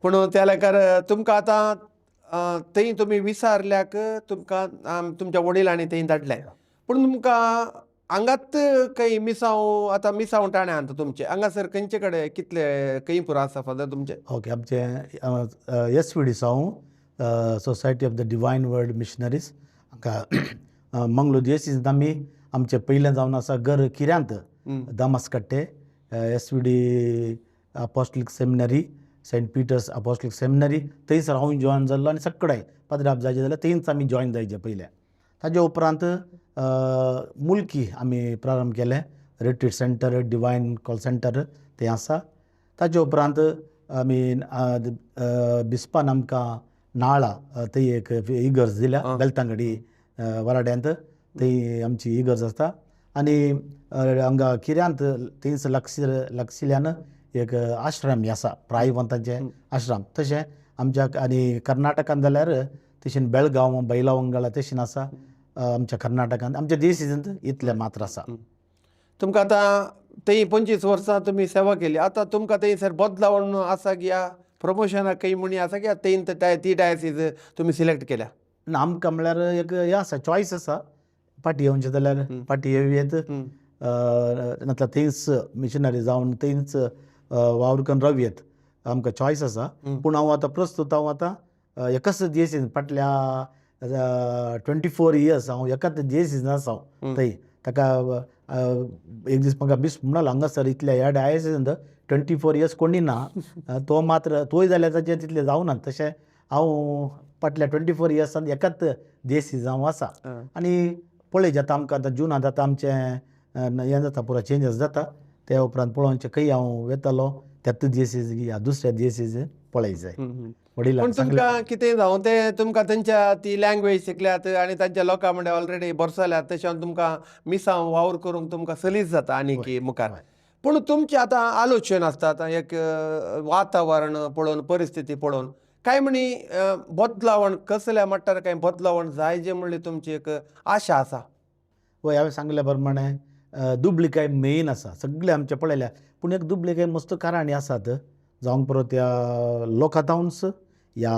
पूण त्या लेखार तुमकां आतां थंय तुमी विसारल्याक तुमकां तुमच्या वडिलांनी थंय धाडलें, पूण तुमकां हांगात खंय मिसांव आतां मिसांव ठाण्यांत तुमचें हांगासर खंयचे कडेन कितले खंय पुरो आसा फादर तुमचें? ओके, आमचें एस वी डी साव, Society of the Divine Word Missionaries, हांगा मंगलोर दियसींत आमी आमचें पयलें जावन आसा घर किऱ्यांत Damaskatte, S V D Apostolic Seminary, Saint Peter's Apostolic Seminary, थंयसर हांव जॉयन जाल्लो आनी सगळे पाद्राब जायचे जाल्यार थंयच आमी जॉयन जायचे पयलें. ताजे उपरांत मुल्की आमी प्रारंभ केलें, retreat centre, divine call centre तें आसा. ताजे उपरांत आमी बिस्पान आमकां नाळा थंय एक इगर्ज दिल्या, बेलतांगडी वराड्यांत थंय आमची इगर्ज आसता. आनी हांगा किऱ्यांत थंयच लागशिल्ल्यान एक आश्रम आसा, प्रायवंतांचें आश्रम. तशें आमच्या आनी कर्नाटकान जाल्यार तशें बेळगांव, बैलावंगळा तशें आसा आमच्या कर्नाटकान. आमच्या देशांत इतलें मात्र आसा. तुमकां आतां थंय 25 वर्सां तुमी सेवा केली, आतां तुमकां थंयसर बदलावण आसा की या प्रमोशनाक खंय म्हणी आसा की थंय ती डायसीज तुमी सिलेक्ट केल्या? ना, आमकां म्हणल्यार एक हें आसा, चॉयस आसा. पाटी येवचें जाल्यार पाटी येवं येत, नातल्यार थंयच मिशनरी जावन थंयच वावर करून रावं येत, आमकां चॉयस आसा. पूण हांव आतां प्रस्तूत हांव आतां एकाच दियसीन फाटल्या 24 इयर्स हांव एकाच दियसीन आसा हांव थंय. ताका एक दीस म्हाका बिस्प म्हणलो, हांगासर इतल्या ह्या डायसिसांत 24 इयर्स कोणी ना, तो मात्र तोय जाल्यार ताचें तितलें जावना. तशें हांव फाटल्या 24 इयर्सान एकाच दियसीज हांव आसा. आनी पळय आतां आमकां आतां जुनांत आतां आमचें हें जाता, पुरो चेंजीस जाता. त्या उपरांत पळोवचें खंय हांव वेतलो, त्याच दियसीज या दुसऱ्या दियसीज पळय जाय. पूण तुमकां कितें जावं तें तुमकां तेंच्या ती लँग्वेज शिकल्यात आनी तांच्या लोकां म्हणल्यार ऑलरेडी बरसल्यात, तशें तुमकां मिसांव वावर करूंक तुमकां सलीस जाता आनी मुखार. पूण तुमचें आतां आलोचन आसता, आतां एक वातावरण पळोवन, परिस्थिती पळोवन काय म्हणी बदलावण कसल्या मट्टार कांय बदलावण जाय जे म्हणली तुमची एक आशा आसा? वय, हांवें सांगल्या प्रमाणे दुबळिकाय मेन आसा सगळें आमचें पळयल्या. पूण एक दुबळिकाय मस्त कारणांनी आसात, जावंक परत ह्या लोकाताउन्स या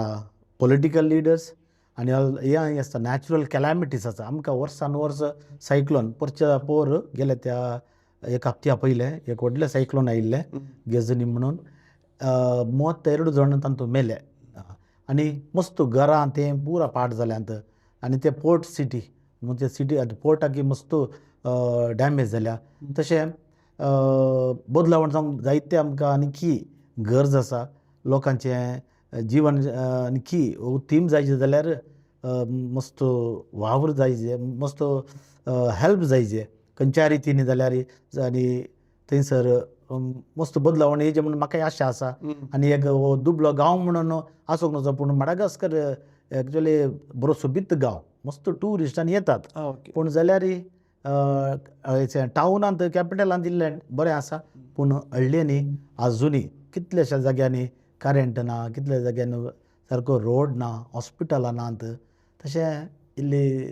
पॉलिटिकल लिडर्स आनी हें आसता नॅचरल कॅलॅमिटीज आसा. आमकां वर्सान वर्स सायक्लोन, परच्या पोर गेले त्या एक हप्त्या पयलें एक व्हडलें सायक्लोन आयिल्लें गेजनी म्हणून, 32 जाण तांतूं मेले आनी मस्त घरां तें पुरा पाड जाल्यांत. आनी ते पोर्ट सिटी म्हणजे सिटी आतां पोर्टाकी मस्त डॅमेज जाल्या. तशें बदलावण जावंक जायते आमकां आणखी गरज आसा. लोकांचें जीवन आणखी उत्तीम जायचें जाल्यार मस्त वावर जायचे, मस्त हेल्प जायचे खंयच्या रितीन जाल्यार. आनी थंयसर मस्त बदलावण येयचें म्हणून म्हाकाय आशा आसा. आनी एक हो दुबळो गांव म्हणून आसूंक नजो, पूण माडागास्कर एक्चुअली बरो सोबीत गांव, मस्त ट्युरिस्ट आनी येतात. पूण जाल्यार टावनांत कॅपिटलांत इल्लें बरें आसा, पूण हळ्ळ्यांनी आजुनूय कितल्याश्या जाग्यांनी करंट ना, कितल्या जाग्यांनी सारको रोड ना, हॉस्पिटलां नात, तशें इल्ली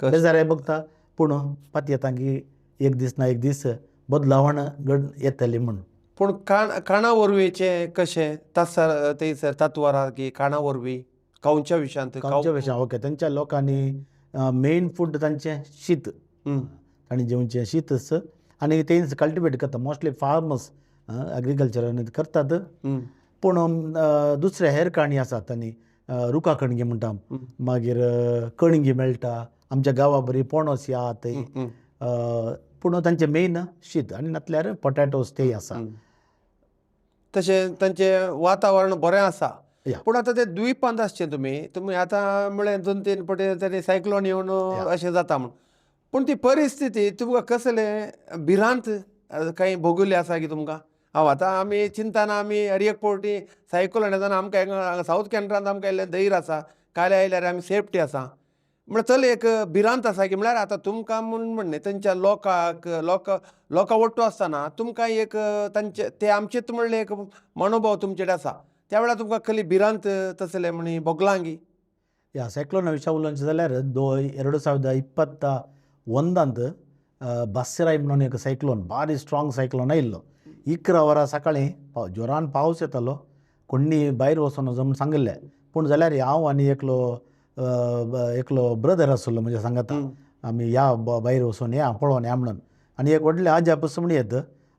बेजाराय भोगता. पूण पातयेता की एक दीस ना एक दीस बदलावण घड येतली म्हूण. पूण काणा वरवीचें कशें तासर थंयसर तातवारा की काणा वरवीं खावच्या विशयांत? खावच्या विशयांत, ओके. तांच्या लोकांनी मेन फूड तांचें शीत, तांणी जेवचें शीतच आनी तेंच कल्टिवेट करता, मोस्टली फार्मर्स एग्रीकल्चरान करतात. पूण दुसरे हेर काणी आसात आनी रुखा कणगी म्हणटा, मागीर कणगी मेळटा आमच्या गांवा, बरी पणस ह्या थंय. पूण तांचें मेन शीत आनी नातल्यार पोटॅटोस तेय आसा. तशें तांचें वातावरण बरें आसा. पूण आतां ते द्वीपांत आसचे तुमी तुमी आतां म्हळें 2-3 फावटी तरी सायक्लोन येवन अशें जाता म्हूण, पूण ती परिस्थिती तुमकां कसलें भिरांत कांय भोगुल्ली आसा की तुमकां? हांव आतां आमी चिंतना आमी हर एक फावटी सायक्लोन येतना आमकां सावथ कॅनरांत आमकां इल्लें धैर्य आसा, काल्यां आयल्यार आमी सेफ्टी आसा म्हळ्यार चल एक भिरांत आसा की म्हळ्यार आतां तुमकां म्हूण न्ही तांच्या लोकांक लोकां ओट्टू आसतना तुमकां एक तांचे ते आमचेच म्हणलें एक मनोभाव तुमचे कडेन आसा, त्या वेळार तुमकां कसली भिरांत तसलें म्हण भोगलां गी? ह्या सायक्लोना विशया उलोवचें जाल्यार 2021 बासेराय म्हणून एक सायक्लोन, भारी स्ट्रॉंग सायक्लोन आयिल्लो. 11 वरां सकाळीं जोरान पावस येतालो, कोणी भायर वचोन म्हूण सांगिल्लें. पूण जाल्यार हांव आनी एकलो एकलो ब्रदर आसलो म्हज्या सांगाता, आमी या भायर वचून या पळोवन या म्हणून, आनी एक व्हडलें आज्या पसून येत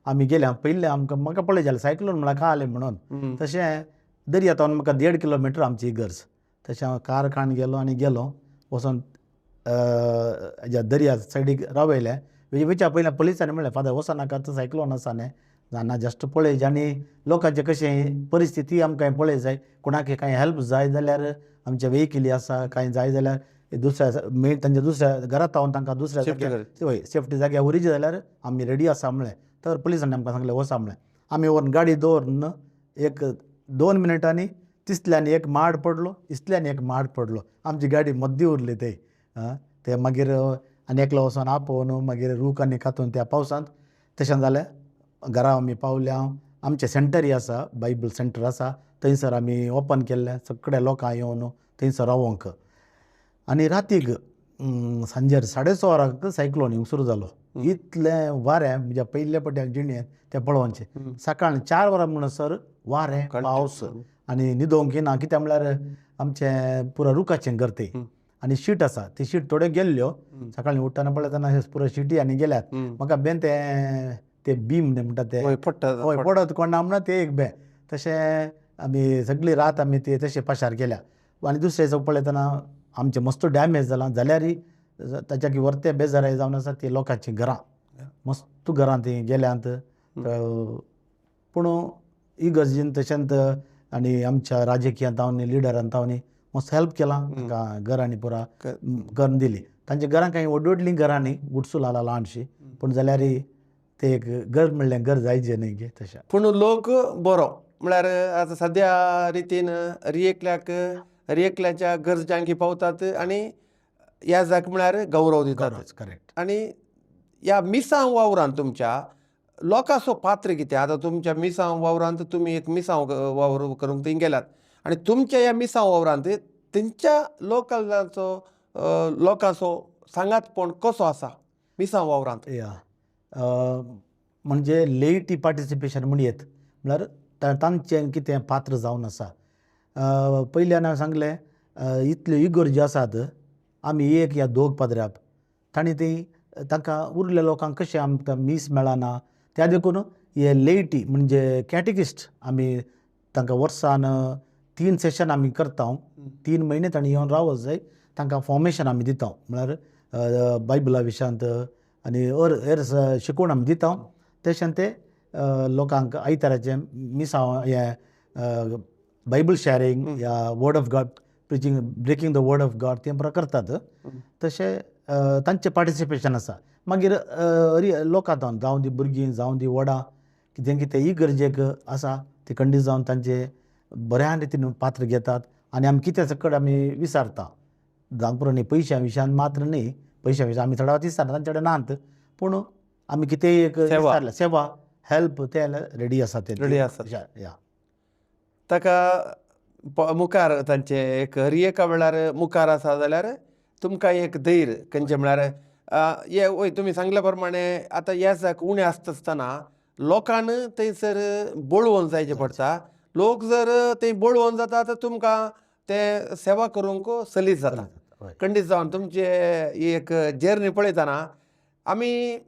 आमी गेल्या. पयलें आमकां म्हाका पळय जालें सायक्लोन म्हळ्यार काय आलें म्हणून. तशें दर्या तावन म्हाका 1.5 किलोमिटर आमची इगर्ज, तशें हांव कार काडून गेलो आनी गेलो वचोन दर्या सायडीक रावयलें. वयच्या पयलीं पुलिसांनी म्हणलें, फादर वचनाका, सायक्लोन आसा न्ही जाणा, जस्ट पळय आनी लोकांचें कशें परिस्थिती आमकां पळय जाय, कोणाक कांय हेल्प जाय जाल्यार आमचे वेहिकली आसा, कांय जाय जाल्यार दुसऱ्या मेन तांच्या दुसऱ्या घरांत तावन तांकां दुसऱ्या जाग्यार हय सेफ्टी जाग्यार व्हरीचे जाल्यार आमी रेडी आसा म्हणलें. तर पुलिसांनी आमकां सांगलें वचा म्हणलें. आमी व्हरून गाडी दवरून 1-2 मिनटांनी तिसल्यान एक माड पडलो, इसल्यान एक माड पडलो, आमची गाडी मद्दी उरली थंय. ते मागीर आनी एकलो वचोन आपोवन मागीर रूख आनी कातून त्या पावसांत तशें जालें. घरा आमी पावल्या, आमचें सेंटरय आसा, बायबल सेंटर आसा, थंयसर आमी ओपन केल्लें सगळ्या लोकांक येवन थंयसर रावोंक. आनी रातीक सांजेर 6:30 वरांक सायक्लोन येवंक सुरू जालो. इतलें वारें म्हज्या पयल्या फावटी जिणेंत तें पळोवचें. सकाळीं 4 वरां म्हणसर वारें पावस आनी न्हिदोंक येना, कित्याक म्हळ्यार आमचें पुरो रुखाचें घर तें आनी शीट आसा, ती शीट थोड्यो गेल्ल्यो. सकाळीं उठ्ठना पळयतना पुरो शिटी आनी गेल्यात. म्हाका बेन ते बीम म्हणटा ते हय पडत कोण ना म्हणून ते एक बें. तशें आमी सगळी रात आमी ते तशें पाशार केल्या. आनी दुसरें दिसा पळयतना आमचें मस्त डॅमेज जालां, जाल्यारय ताच्या वरते बेजाराय जावन आसा ती लोकांचीं घरां, मस्त घरां तीं गेल्यांत. पूण इगर्जीन तशेंच आनी आमच्या राजकीय तावनी लिडरान तावनी मस्त हेल्प केलां, तांकां घरांनी पुरा करून दिली. तांच्या घरां कांय व्हड व्हडलीं घरां न्ही, गुडसुलां ल्हानशीं, पूण जाल्यार ते एक घर म्हणलें घर जायचें न्ही गे तशें. पूण लोक बरो म्हळ्यार आतां सद्या रितीन हर एकल्याच्या गरजांकी पावतात आनी ह्या जाक म्हळ्यार गौरव दितात. करेक्ट. आनी ह्या मिसांव वावरांत तुमच्या लोकांचो पात्र कितें? आतां तुमच्या मिसांव वावरांत तुमी एक मिसांव वावर करूंक थंय गेल्यात आनी तुमच्या ह्या मिसांव वावरांत तेंच्या लोकांचो लोकांचो सांगातपण कसो आसा मिसांव वावरांत? या म्हणजे लेटी पार्टिसिपेशन म्हणयेत म्हळ्यार तांचें कितें पात्र जावन आसा. पयल्यान हांवें सांगलें इतल्यो इगर्ज्यो आसात, आमी 1 या 2 पाद्र्याप तांणी ती तांकां उरल्या लोकांक कशें आमकां मीस मेळना, त्या देखून हे लेटी म्हणजे कॅटिकिस्ट आमी तांकां वर्सान 3 सेशन आमी करता, 3 म्हयने तांणी येवन रावत जाय, तांकां फॉर्मेशन आमी दिता, म्हळ्यार बायबला विशयांत आनी हेर शिकवण आमी दिता. तशें ते लोकांक आयताराचें मिसांव हें बायबल शॅरींग या word of God preaching, breaking the word of God तें पुरो करतात. तशें तांचें पार्टिसिपेशन आसा. मागीर लोकां जावन, जावं दी भुरगीं जावं दी व्हडां, कितें कितें इगर्जेक आसा ती खंडीत जावन तांचे बऱ्या रितीन पात्र घेतात आनी आमी कितें सकट आमी विचारता जावं पुरो न्ही पयशां विशयान मात्र न्ही, पयशां विशयान आमी थोड्या विचारना, तांचे कडेन नात, पूण आमी कितेंय एक विचारलें सेवा हेल्प ते रेडी आसा, ते रेडी आसा या. ताका मुखार तांचे एक हर एका वेळार मुखार आसा जाल्यार तुमकां एक धैर्य खंयचें म्हळ्यार हे वय तुमी सांगल्या प्रमाणे आतां येसाक उणें आसता आसतना लोकान थंयसर बळवंत जायचें पडटा. लोक जर थंय बळवंत जाता तर तुमकां ते सेवा करूंक सलीस जाता. खंडीत जावन तुमचे एक जर्नी पळयतना आमी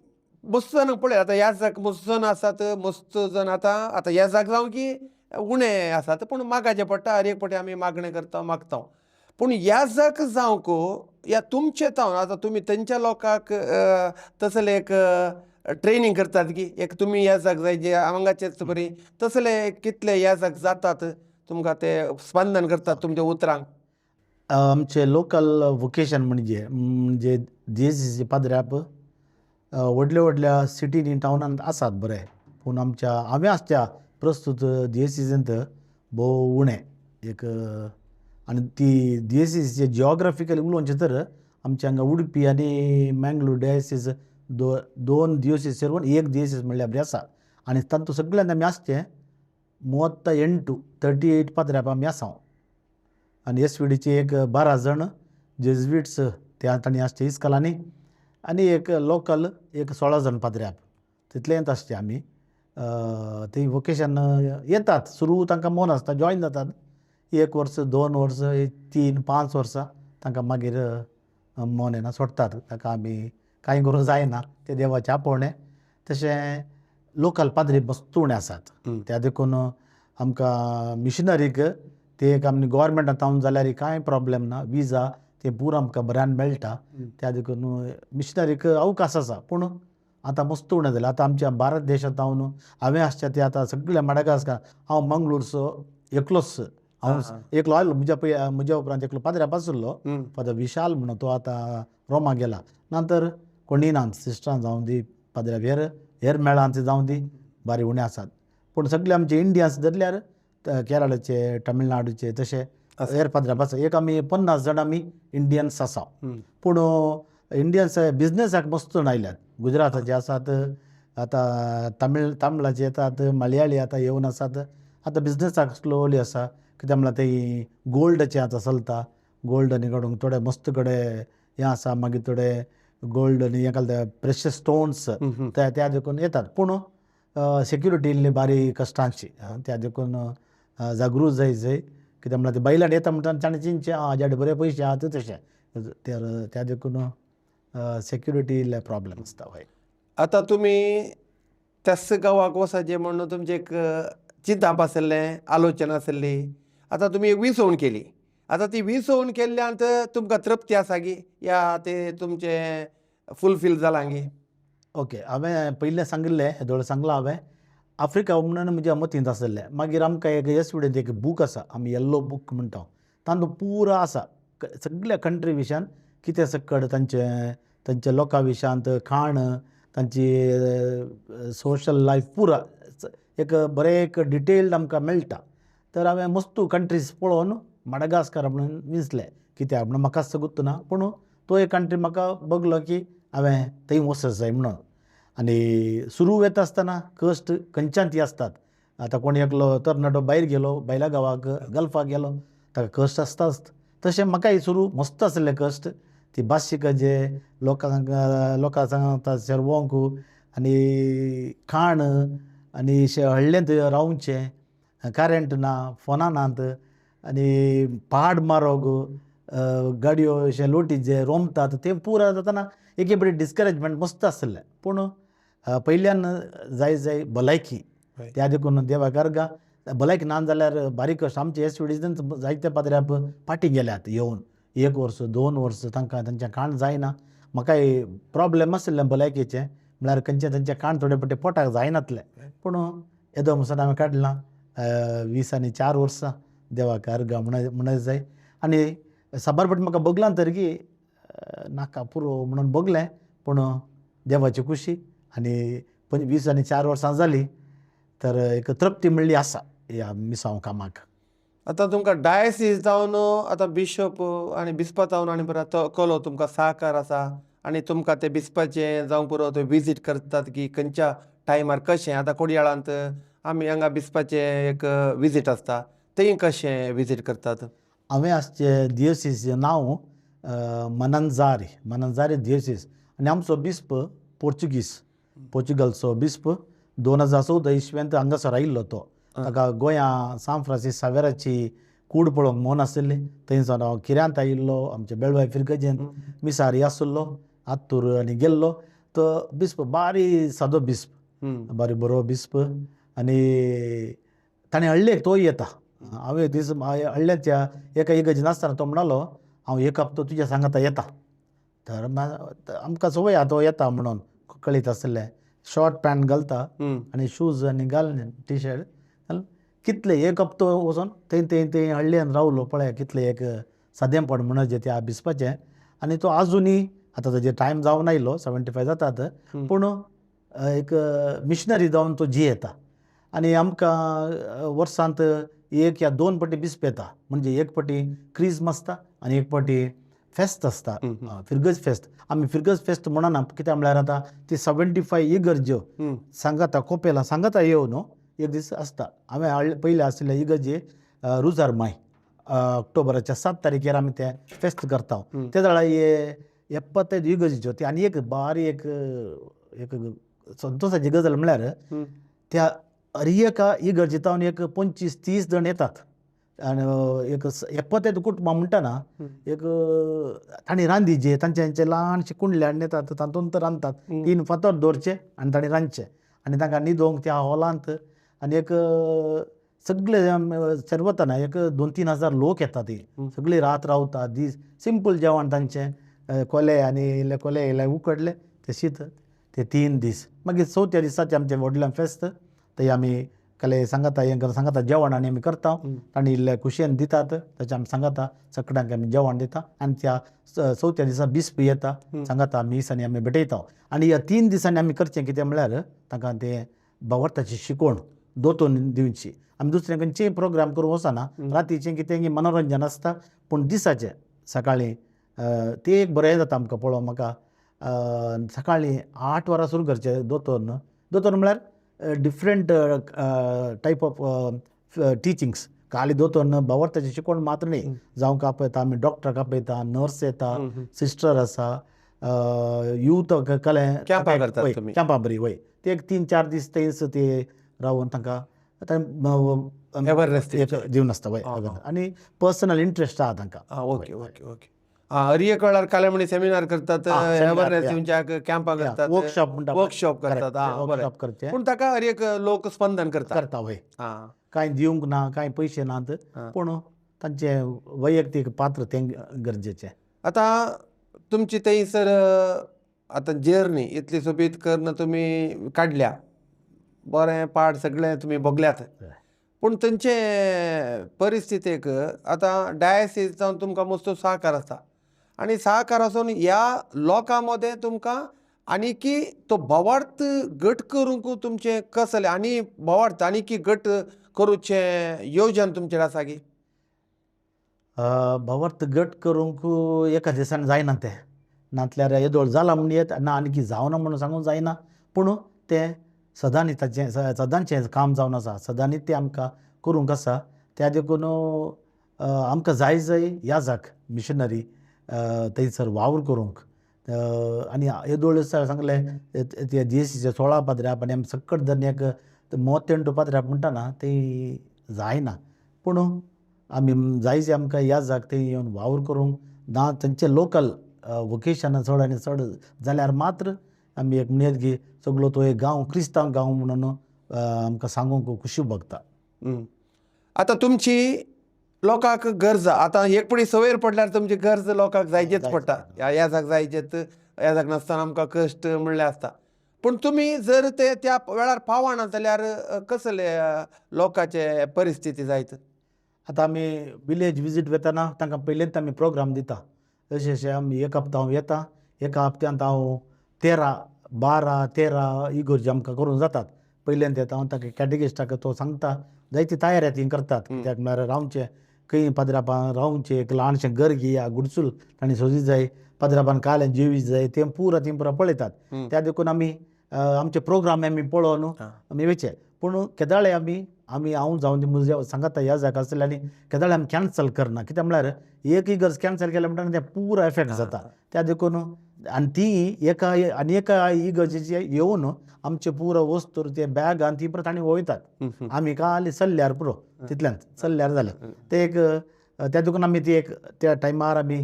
मस्त जाणांक पळय आतां याजाक मस्त जाण आसात, मस्त जाण आतां आतां येसाक जावं की उणें आसात, पूण मागाचें पडटा. हर एक फावटी आमी मागणें करता मागता, पूण याजक जावंक या तुमचे तावन आतां तुमी थंयच्या लोकांक तसले एक ट्रेनींग करतात की एक तुमी याजक जाय जे हांगाचेच बरी तसले कितले याजक जातात तुमकां ते स्पंदन करतात तुमच्या उतरांक? आमचे लोकल वोकेशन म्हणजे म्हणजे जीएससीचे पाद्र्याप व्हडल्या व्हडल्या सिटींनी टावनांत आसात बरे, पूण आमच्या हांवें आसच्या प्रस्तूत जीएससींत भोव उणें एक. आनी ती जीएससीचे जियोग्राफिकली उलोवचें तर आमच्या हांगा उडपी आनी मँगलोर डायसीस दोन दियोसीस सेरून एक दियोसीस म्हणल्यार बरी आसा. आनी तातूंत सगळ्यांत आमी आसचे 38 38 पाद्र्याप आमी आसा. आनी एस व्ही डीचे एक 12 जाण जेजुईट्स ते तांणी आसचे इस्कलांनी, आनी एक लोकल एक 16 जाण पाद्र्याप तितलेंच आसचे आमी. ती वोकेशन येतात सुरू, तांकां मन आसता जॉयन जातात 1 वर्स 2 वर्स 3 5 वर्सां तांकां मागीर मन येना सोडटात. ताका आमी कांय करूंक जायना, तें देवाचें आपोवणें. तशें लोकल पाद्री मस्त उणें आसात, त्या देखून आमकां मिशनरीक ते एक आमी गोवोरमेंटान तावन जाल्यार कांय प्रोब्लेम ना, विजा ते पुरो आमकां बऱ्यान मेळटा. त्या देखून मिशनरीक अवकाश आसा, पूण आतां मस्त उणें जालें. आतां आमच्या भारत देशांत जावन हांवें आसचें तें आतां सगळें माडागास्कर हांव मंगळूरचो एकलोच, हांव एकलो आयलो म्हज्या पय म्हज्या उपरांत एकलो पाद्र्याप आशिल्लो फादर विशाल म्हणून, तो आतां रोमा गेला. नंतर कोणीय ना, सिस्टरां जावं दी पाद्र्याप हेर हेर मेळांचे जावं दी बारी उणें आसात. पूण सगळे आमचे इंडियन्स धरल्यार केरळाचे तमिळनाडूचे तशे हेर पाद्र्याप आसा. एक आमी 50 जाण आमी इंडियन्स आसा. पूण इंडियन्स बिजनेसाक मस्त जाण आयल्यात, गुजराताचे आसात, आतां तामिळाचे येतात, मलयाळी आतां येवन आसात. आतां बिजनेसाक स्लोली आसा, कित्याक म्हणल्यार ते गोल्डाचें आतां चलता, गोल्ड आनी काडूंक थोडे मस्त कडेन हें आसा, मागीर थोडे गोल्ड आनी हें घालता प्रेशियस स्टोन्स त्या देखून येतात. पूण सेक्युरिटी इल्ली बारी कश्टांची, त्या देखून जागृत जाय जाय, कित्याक म्हणल्यार ते बैलान येता म्हणटा ताणें चिंतचें आं हाज्या बरे पयशे आहा तशें, त्या देखून सेक्युरिटी इल्ले प्रोब्लेम आसता. हय. आतां तुमी त्याच गांवाक वचपाचें म्हणून तुमचें एक चिंताप आशिल्लें, आलोचना आशिल्ली, आतां तुमी एक विसवण केली. आतां ती विसवण केल्ल्यान तुमकां तृप्ती आसा की या ते तुमचें फुलफील जालां गी? ओके, हांवें पयलें सांगिल्लें हेदोळ सांगलां हांवें आफ्रिका म्हणून म्हज्या मतींत आशिल्लें. मागीर आमकां एक एस वी एक बूक आसा, आमी येल्लो बूक म्हणटा, तातूंत पुरो आसा सगळ्या कंट्री विशयान कितें सकड तांचें तांच्या लोकां विशयांत खाण, तांची सोशल लायफ पुरा एक बरें एक डिटेल्ड आमकां मेळटा. तर हांवें मस्त कंट्रीज पळोवन माडागास्कर म्हणून विंचलें, कित्याक म्हणून म्हाका गुत्त ना, पूण तो एक कंट्री म्हाका बगलो की हांवें थंय वचत जाय म्हणून. आनी सुरू वता आसतना कश्ट खंयच्यान ती आसतात. आतां कोण एकलो तरणाटो भायर गेलो, भायल्या गांवाक गल्फाक गेलो, ताका कश्ट आसताच. तशें म्हाकाय सुरू मस्त आसले कश्ट, ती भास शिकचे, लोकांक लोकां सांगता शेरवोंक आनी खाण आनी हळ्ळेंत रावचें, करंट ना, फोनां नात, आनी पाड मारोग, गाडयो अशें लोटी जे रोमतात तें पुरा जातना एक बरी डिस्करेजमेंट मस्त आसलें. पूण पयल्यान जाय जाय भलायकी, त्या देखून देवाक अर्गां भलायकी ना जाल्यार बारीक कश्ट. आमचे एस वी जायते पाद्र्याप फाटीं गेल्यात येवन 1 वर्स 2 वर्स तांकां तांचें खाण जायना. म्हाकाय प्रोब्लेम आशिल्लें भलायकेचें, म्हळ्यार खंयचें तांचें खाण थोडे फावटी पोटाक जायनातलें, पूण येदो म्हणसर हांवें काडलां 20 आनी 4 वर्सां देवाक अर्गां म्हणत जाय. आनी साबार फावटी म्हाका बगलां तर की नाका पुरो म्हणून बगलें, पूण देवाची खुशी आनी 20 आनी 4 वर्सां जालीं. तर एक तृप्ती म्हणली आसा ह्या मिसांव कामाक. आतां तुमकां डायसीस जावन आतां बिशप आनी बिस्पा जावन आनी परत कलो तुमकां सहकार आसा आनी तुमकां ते बिस्पाचें जावं पुरो ते विजीट करतात की खंयच्या टायमार कशें आतां कोडयाळांत आमी हांगा बिस्पाचें एक विजीट आसता तेय कशें विजीट करतात? हांवें आसचें दियोसीचें नांव मनंजारी, मनंजारी दियोसीस आनी आमचो बिस्प पोर्चुगीज, पोर्चुगलचो बिस्प 2014 इसवेंत हांगासर आयिल्लो तो. ताका गोंया सांत फ्रांसीस सावेराची कूड पळोवंक मन आशिल्ली, थंयसान हांव किऱ्यांत आयिल्लो, आमच्या बेळवाय फिरगजेंत मिसारी आशिल्लो, आत्तूर आनी गेल्लो. तो बिस्प बारी सादो बिस्प, बारी बरो बिस्प आनी ताणें हळ्ळेक तोय येता. हांव एक दीस हळ्ळ्याच्या एका इगर्जेन आसतना तो म्हणालो हांव एक हप्तो तुज्या सांगाता येता. तर आमकां संवय आहा तो येता म्हणून कळीत आसलें. शॉर्ट पॅन्ट घालता आनी शूज आनी घाल टी शर्ट घाल कितले एक हप्तो वचोन थंय थंय थंय हळ्ळ्यान रावलो. पळय कितलें एक सादेंपण म्हणजें त्या बिस्पाचें. आनी तो आजुनूय आतां ताजे टायम जावन आयलो 75 जातात, पूण एक मिशनरी जावन तो जियेता. आनी आमकां वर्सांत 1 या 2 पटी बिस्प येता, म्हणजे एक पटी क्रिज्म आसता आनी एक पटी फेस्त आसता, फिरगज फेस्त. आमी फिरगज फेस्त म्हणना कित्याक म्हळ्यार आतां ती 75 इगर्ज्यो सांगाता कोपेला सांगाता येवन न्हू एक दीस आसता. हांवें पयलीं आशिल्ले इगर्जे रुजार माय ऑक्टोबराच्या 7 तारखेर आमी तें फेस्त करता. ते जाल्यार हे 75 इगर्जेच्यो ती. आनी एक बारी एक एक संतोशाची गजाल म्हळ्यार त्या हर एका इगर्जेंत एक 25-30 जण येतात आनी एक 75 कुटुंबां म्हणटना एक तांणी रांदिचे तांचे ल्हानशे कुंडले हाडून येतात, तातूंत रांदतात, 3 फातर दवरचे आनी तांणी रांदचे आनी तांकां न्हिदोवंक त्या हॉलांत. आनी एक सगळे सरवतना एक 2-3 हजार लोक येतात, ती सगळी रात रावता, दीस सिंपल जेवण तांचें, कोले आनी इल्ले कोले इल्ले उकडले ते शीत, ते 3 दीस. मागीर चवथ्या दिसाचें आमचें व्हडलें फेस्त, थंय आमी कले सांगाता हें सांगाता जेवण आनी आमी करता, तांणी इल्ले खुशयेन दितात, ताचें आमी सांगाता सगळ्यांक आमी जेवण दिता. आनी त्या चवथ्या दिसा बिस्प येता सांगाता मीस आनी आमी भेटयता. आनी ह्या 3 दिसांनी आमी करचें कितें म्हळ्यार तांकां तें भावार्थाची शिकवण दोतोन दिवची. आमी दुसरें खंयचेय प्रोग्राम करूंक वचना, रातीचें कितें मनोरंजन आसता, पूण दिसाचें सकाळीं तें एक बरें जाता आमकां पळोवंक. म्हाका सकाळीं 8 वरां सुरू करचें दोतोन. दोतोन म्हळ्यार डिफरंट टायप ऑफ टिचिंग्स. खाली दोतोन भावार्थाचें शिकवण मात्र न्ही, जावं आपयता आमी डॉक्टराक आपयता, नर्स येता, सिस्टर आसा, यूथ कले कॅम्पां करतात तुमी? कॅम्पां बरी वय, ते एक 3-4 दीस थंयच ते रावन तांकां अवेरनेस एक दिवन आसता वय. आनी पर्सनल इंट्रस्ट आहा तांकां. Okay okay okay. हर एक वेळार काले म्हणी सेमिनार करतात, अवेरनेस दिवच्याक कॅम्पां करतात, वर्कशॉप म्हणटा, वर्कशॉप करतात, वर्कशॉप करचे. पूण ताका हर एक लोक स्पंदन करता करता वय, कांय दिवंक ना, कांय पयशे नात, पूण तांचें वैयक्तीक पात्र तें गरजेचें. आतां तुमची थंयसर आतां जर्नी इतली सोबीत करून तुमी काडल्या, बरें पाड सगळें तुमी भोगल्यात, पूण थंयचे परिस्थितीक आतां डायसीस जावन तुमकां मस्त सहकार आसता आनी सहकार आसून ह्या लोकां मदें तुमकां आनीकी तो भावार्थ घट करूंक तुमचें कसलें आनी भावार्थ आनीकी घट करूचें योजन तुमचें आसा की? भावार्थ घट करूंक एका दिसान जायना तें, नातल्यार येदोळ जाला म्हूण येत ना, आनीकी जावना म्हणून सांगूंक जायना, पूण तें सदांनी ताचें सदांचें काम जावन आसा, सदांनी तें आमकां करूंक आसा. त्या देखून आमकां जाय जाय याजाक मिशनरी थंयसर वावर करूंक. आनी येदोळ सांगलें ते जीएससीचे 16 पाद्र्याप आनी आमी सकट धरून एक मोतेंटू पाद्र्याप म्हणटा ना ती जायना, पूण आमी जाय जाय आमकां याजाक थंय येवन वावर करूंक ना. थंयचे लोकल वोकेशनां चड आनी चड जाल्यार मात्र आमी एक म्हणयत की सगलो तो एक गांव क्रिस्तांव गांव म्हणून आमकां सांगूंक खुशी भोगता. आतां तुमची लोकांक गरज आतां एक पडी सवयर पडल्यार तुमची गरज लोकांक जायचेच पडटा, ह्या याजाक जायचेच, याजाक नासतना आमकां कश्ट म्हणलें आसता. पूण तुमी जर ते त्या वेळार पावना जाल्यार कसले लोकांचे परिस्थिती जायत? आतां आमी विलेज विजीट वतना तांकां पयलींच आमी प्रोग्राम दिता, अशें अशें आमी एक हप्तो हांव येता, एका हप्त्यांत हांव 13, 12, 13 इगर्ज्यो आमकां करूंक जातात, पयल्यान येता, हांव ताका कॅटेगिस्टाक तो सांगता, जायती तयारी ती करतात. कित्याक म्हळ्यार रावचें खंय पाद्रापान रावचें, एक ल्हानशें घर घेया, गुडसूल तांणी सोदी जाय, पाद्रापान काल्यान जेवी जाय, तें पुरा ती पुरा पळयतात. त्या देखून आमी आमचे प्रोग्राम आमी पळोवन आमी वयचे. पूण केदाळे आमी आमी हांव जावन म्हज्या सांगाता ह्या जागा आसले आनी केदाळे आमी कॅन्सल करना. कित्याक म्हळ्यार एक इगर्ज कॅन्सल केलें म्हणटकीर तें पुरो एफेक्ट जाता. त्या देखून आनी ती एका आनी एका इगर्जेचे येवन आमचे पुरो वस्तू ते बॅग आनी ती पुरो तांणी वयतात. आमी खाली चल्ल्यार पुरो, तितल्यान चल्ल्यार जालें. ते एक त्या देखून आमी ती एक त्या टायमार आमी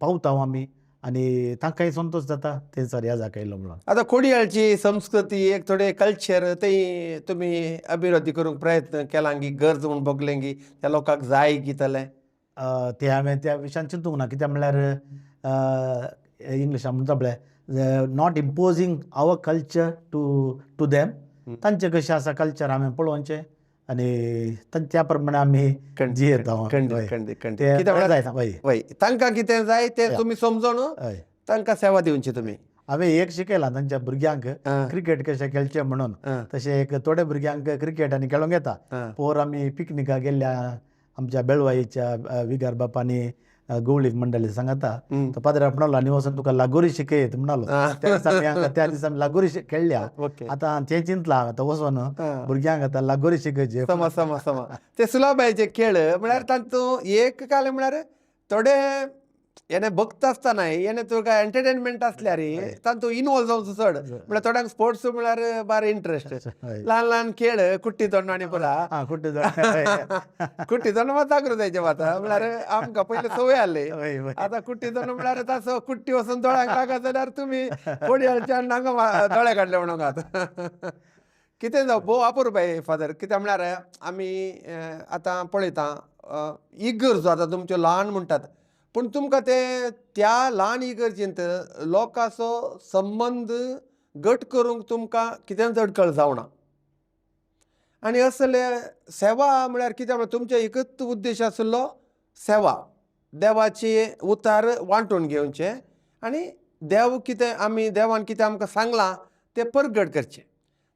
पावता आमी आनी तांकांय संतोश जाता थंयसर ह्या जाका येयलो म्हणून. आतां कोडियाळची संस्कृती एक थोडे कल्चर थंय तुमी अभिवृद्धी करूंक प्रयत्न केला गी, गरज म्हूण भोगलें गी, त्या लोकांक जाय की तलें? तें हांवें त्या विशयान चिंतूंक ना. कित्याक म्हळ्यार इंग्लिशान म्हणटा पळय, not imposing our culture to them. तांचें कशें आसा कल्चर हांवें पळोवचें आनी त्या प्रमाणे आमी जियेता. खंडीत खंडीत खंडीत. कित्याक जायना हय. वय, तांकां कितें जाय तें तुमी समजून तांकां सेवा दिवची तुमी. हांवें एक शिकयलां तांच्या भुरग्यांक क्रिकेट कशें खेळचें म्हणून. तशें एक थोडे भुरग्यांक क्रिकेट आनी खेळोंक येता. पोर आमी पिकनिकाक गेल्ल्या आमच्या बेळवाईच्या विगार बापांनी गवळी मंडळी सांगता, तो पाद्रा म्हणलो आनी वचून तुका लागोरी शिकयत म्हणलो. त्या दिसा आमी त्या दिसा आमी लागोरी खेळ्ळ्या. आतां तें चिंतलां आतां वचोन भुरग्यांक आतां लागोरी शिकयचे. समा समा समा. ते सुलाबायचे खेळ म्हळ्यार तातूंत एक काल म्हळ्यार थोडे येणे भक्त आसतना येणे तुका एंटरटेनमेंट आसल्यार तातूंत इनवॉल्व जावचो चड. म्हळ्यार थोड्यांक स्पोर्ट्स म्हळ्यार बार इंट्रस्ट. ल्हान ल्हान खेळ कुट्टी तोंड आनी पुरा कुट्टी कुट्टी तोंड मात जागृत जायचे आतां. म्हळ्यार आमकां पयलीं संवय आसली. आतां कुट्टी तोंड म्हळ्यार ताचो कुट्टी वचून दोळ्यांक लागत जाल्यार तुमी कोडयाळच्यान हांगा दोळे काडले म्हणून आतां कितें जावं. भोव अपुरबाय फादर. कित्याक म्हळ्यार आमी आतां पळयता इगर्जो आतां तुमच्यो ल्हान म्हणटात, पूण तुमकां ते त्या ल्हान इगर्जेंत लोकांचो संबंद घट करूंक तुमकां कितेंच अडखळ जावना. आनी असले सेवा म्हळ्यार कितें म्हळ्यार तुमचो एकूच उद्देश आशिल्लो सेवा, देवाची उतार वांटून घेवचें आनी देव कितें आमी देवान कितें आमकां सांगलां तें परगट करचें.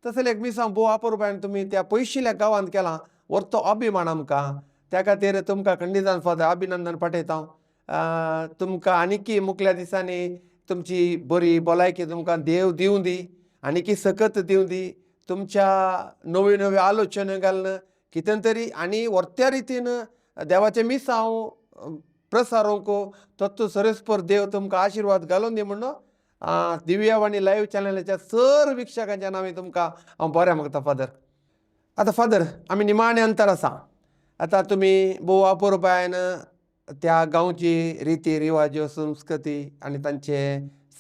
तसलें एक मिसांव भोव अपुरबायेन तुमी त्या पयशिल्ल्या गांवांत केलां, व्हरतो अभिमान आमकां. त्या खातीर तुमकां खंडितान फादर अभिनंदन पाठयता. तुमकां आनीकी मुखल्या दिसांनी तुमची बरी भलायकी तुमकां देव दिवं दी, आनीकी सकत दिवं दी, तुमच्या नव्यो नव्यो आलोचना घालून कितें तरी आनी व्हरत्या रितीन देवाचें मिसांव प्रसारूंक तत्व सरेस्पर देव तुमकां आशिर्वाद घालून दी म्हणून दिव्यावाणी लायव्ह चॅनलाच्या सर वीक्षकांच्या नांवान तुमकां हांव बरें मागता फादर. आतां फादर आमी निमाणें अंतर आसा. आतां तुमी भोव अपुरबायेन त्या गांवची रिती रिवाज्यो संस्कृती आनी तांचे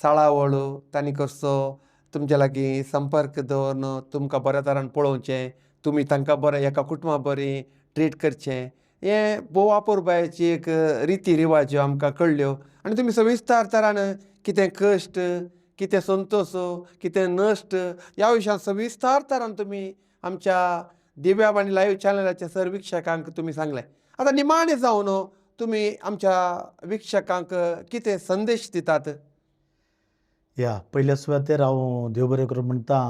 साळावळ तांणी कसो तुमच्या लागीं संपर्क दवरून तुमकां बऱ्या तरान पळोवचें, तुमी तांकां बरें एका कुटुंबा बरी ट्रीट करचें, हें भोव अपुरबायेची एक रिती रिवाज्यो आमकां कळ्ळ्यो. आनी तुमी सविस्तर तरान कितें कश्ट, कितें संतोश, कितें नश्ट ह्या विशयांत सविस्तर तरान तुमी आमच्या दिव्यावाणी लायव्ह चॅनलाच्या सर वीक्षकांक तुमी सांगलें. आतां निमाणें जावन तुमी आमच्या वीक्षकांक कितें संदेश दितात? या पयल्या सुवातेर हांव देव बरें करूं म्हणटा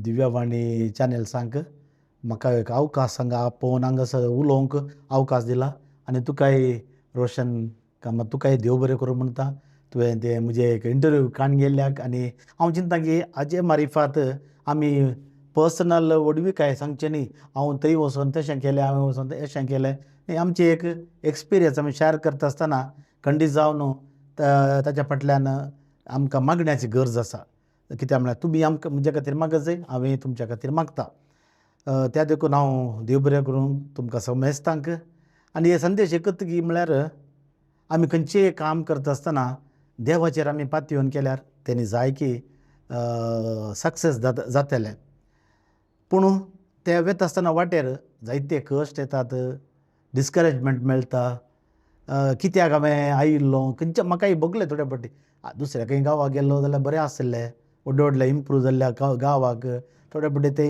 दिव्यावाणी चॅनल्सांक म्हाका एक अवकाश हांगा आपोवन हांगासर उलोवंक अवकाश दिला. आनी तुकाय रोशन कामत तुकाय देव बरें करूं म्हणटा. तुवें तें म्हजें एक इंटरव्यू काडून गेल्ल्याक. आनी हांव चिंता की हाजे मारिफात आमी पर्सनल व्हडविकाय सांगचें न्ही, हांव थंय वचोन तशें केलें, हांवें वचोन अशें केलें. आमची एक एक्सपिरियन्स आमी शेअर करता आसतना खंडीत जावन ताच्या फाटल्यान आमकां मागण्याची गरज आसा. कित्याक म्हळ्यार तुमी आमकां म्हज्या खातीर मागत जाय, हांवें तुमच्या खातीर मागता. त्या देखून हांव देव बरें करूं तुमकां समेस्तांक. आनी हे संदेश एकच की म्हळ्यार आमी खंयचेंय काम करता आसतना देवाचेर आमी पातयेवन केल्यार तेणी जाय की सक्सेस जातलें. पूण ते वता आसतना वाटेर जायते कश्ट येतात, डिस्करेजमेंट मेळटा, कित्याक हांवें आयिल्लो खंयच्या म्हाकाय भोगलें थोडे फावटी. दुसऱ्या खंय गांवाक गेल्लो जाल्यार बरें आसलें, व्हडले व्हडले इम्प्रूव जाल्ल्या गांवाक थोडे फावटी ते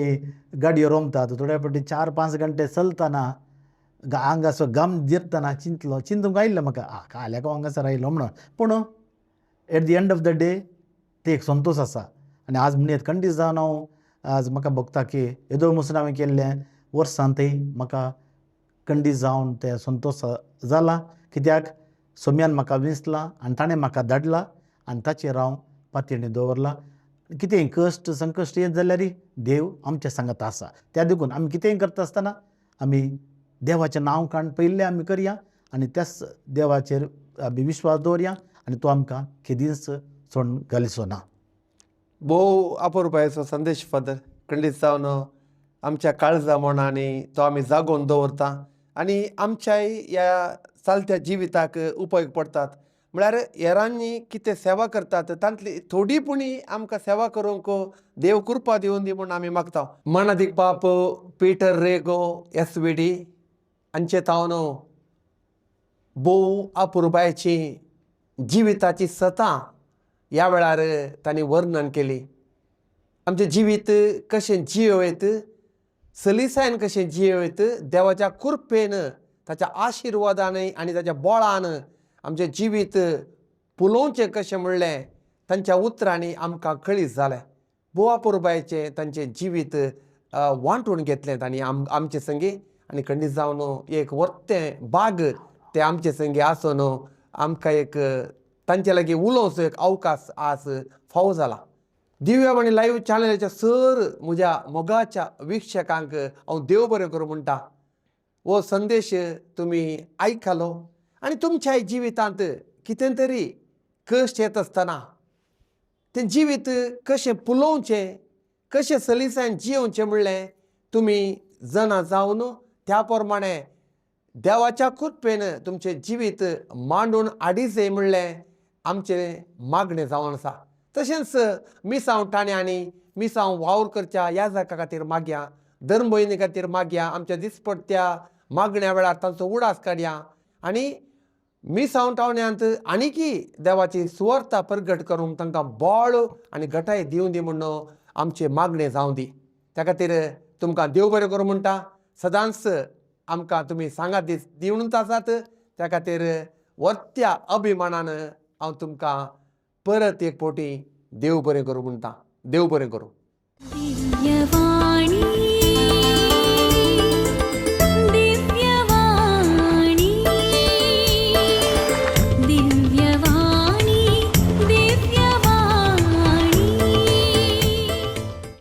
गाडयो रोमतात, थोडे फावटी 4-5 घंटे चलतना हांगासर घाम जिरतना चिंतलो, चिंतूंक आयिल्लें म्हाका काल्याक हांगासर आयलो म्हणून. पूण at the end of the day ते एक संतोश आसा. आनी आज म्हणयत खंडीत जावन हांव आज म्हाका भोगता की येदोळ मुसून हांवें केल्लें वर्सांतय म्हाका खंडीत जावन तें संतोश जाला, कित्याक सोम्यान म्हाका विंचला आनी ताणें म्हाका धाडला आनी ताचेर हांव पातयेणी दवरला. कितेंय कश्ट संकश्ट येत जाल्यारय देव आमच्या सांगात आसा. त्या देखून आमी कितेंय करता आसतना आमी देवाचें नांव काडून पयलें आमी करया आनी त्याच देवाचेर आमी विश्वास दवरया आनी तो आमकां केदींच सोडून घालचो ना. भोव अपुरबायेचो संदेश फादर, खंडीत जावन आमच्या काळजा मनांनी तो आमी जागोवन दवरता आनी आमच्याय ह्या चलत्या जिविताक उपयोग पडटात. म्हळ्यार हेरांनी कितें सेवा करतात तांतली थोडी पुणी आमकां सेवा करूंक देव कृपा दिवन दी म्हूण आमी मागता. मानादीक बाप पीटर रेगो SVD हांचे तावन भोव अपुरबायेची जिविताची सतां ह्या वेळार तांणी वर्णन केली. आमचें जिवीत कशें जियेत, सलीसायन कशें जियेत, देवाच्या कृपेन ताच्या आशिर्वादान आनी ताच्या बोळान आमचें जिवीत पुलोवचें कशें म्हणलें तांच्या उतरांनी आमकां कळीत जालें. भोव अपुरबायेचें तांचें जिवीत वांटून घेतलें तांणी आमचे संगी आनी खंडीत जावन एक वर्तें बाग ते आमचे संगी आसून आमकां एक तांचे लागीं उलोवचो एक अवकाश आज फावो जाला. दिव्यवाणी लायव्ह चॅनलाच्या सर म्हज्या मोगाच्या वीक्षकांक हांव देव बरें करूं म्हणटा. हो संदेश तुमी आयकलो आनी तुमच्या जिवितांत कितें तरी कश्ट येत आसतना तें जिवीत कशें पुलोवचें, कशें सलीसायन जियोवचें म्हणलें तुमी जाणा जावन त्या प्रमाणे देवाच्या कृपेन तुमचें जिवीत मांडून हाडीचें म्हणलें आमचें मागणें जावन आसा. तशेंच मिसांव ठाण्यांनी मिसांव वावर करच्या याजका खातीर मागया, धर्म भयणी खातीर मागया, आमच्या दिसपडत्या मागण्या वेळार तांचो उडास काडया आनी मिसांव टावण्यांत आनीकी देवाची सुवार्ता प्रगट करूंक तांकां बळ आनी घटाय दिवं दी म्हूण आमचें मागणें जावं दी. त्या खातीर तुमकां देव बरें करूं म्हणटा. सदांच आमकां तुमी सांगात दिवनूच आसात. त्या खातीर वर्त्या अभिमानान हांव तुमकां परत एक फावटी देव बरें करूं म्हणटा. देव बरें करूं. दिव्यवाणी.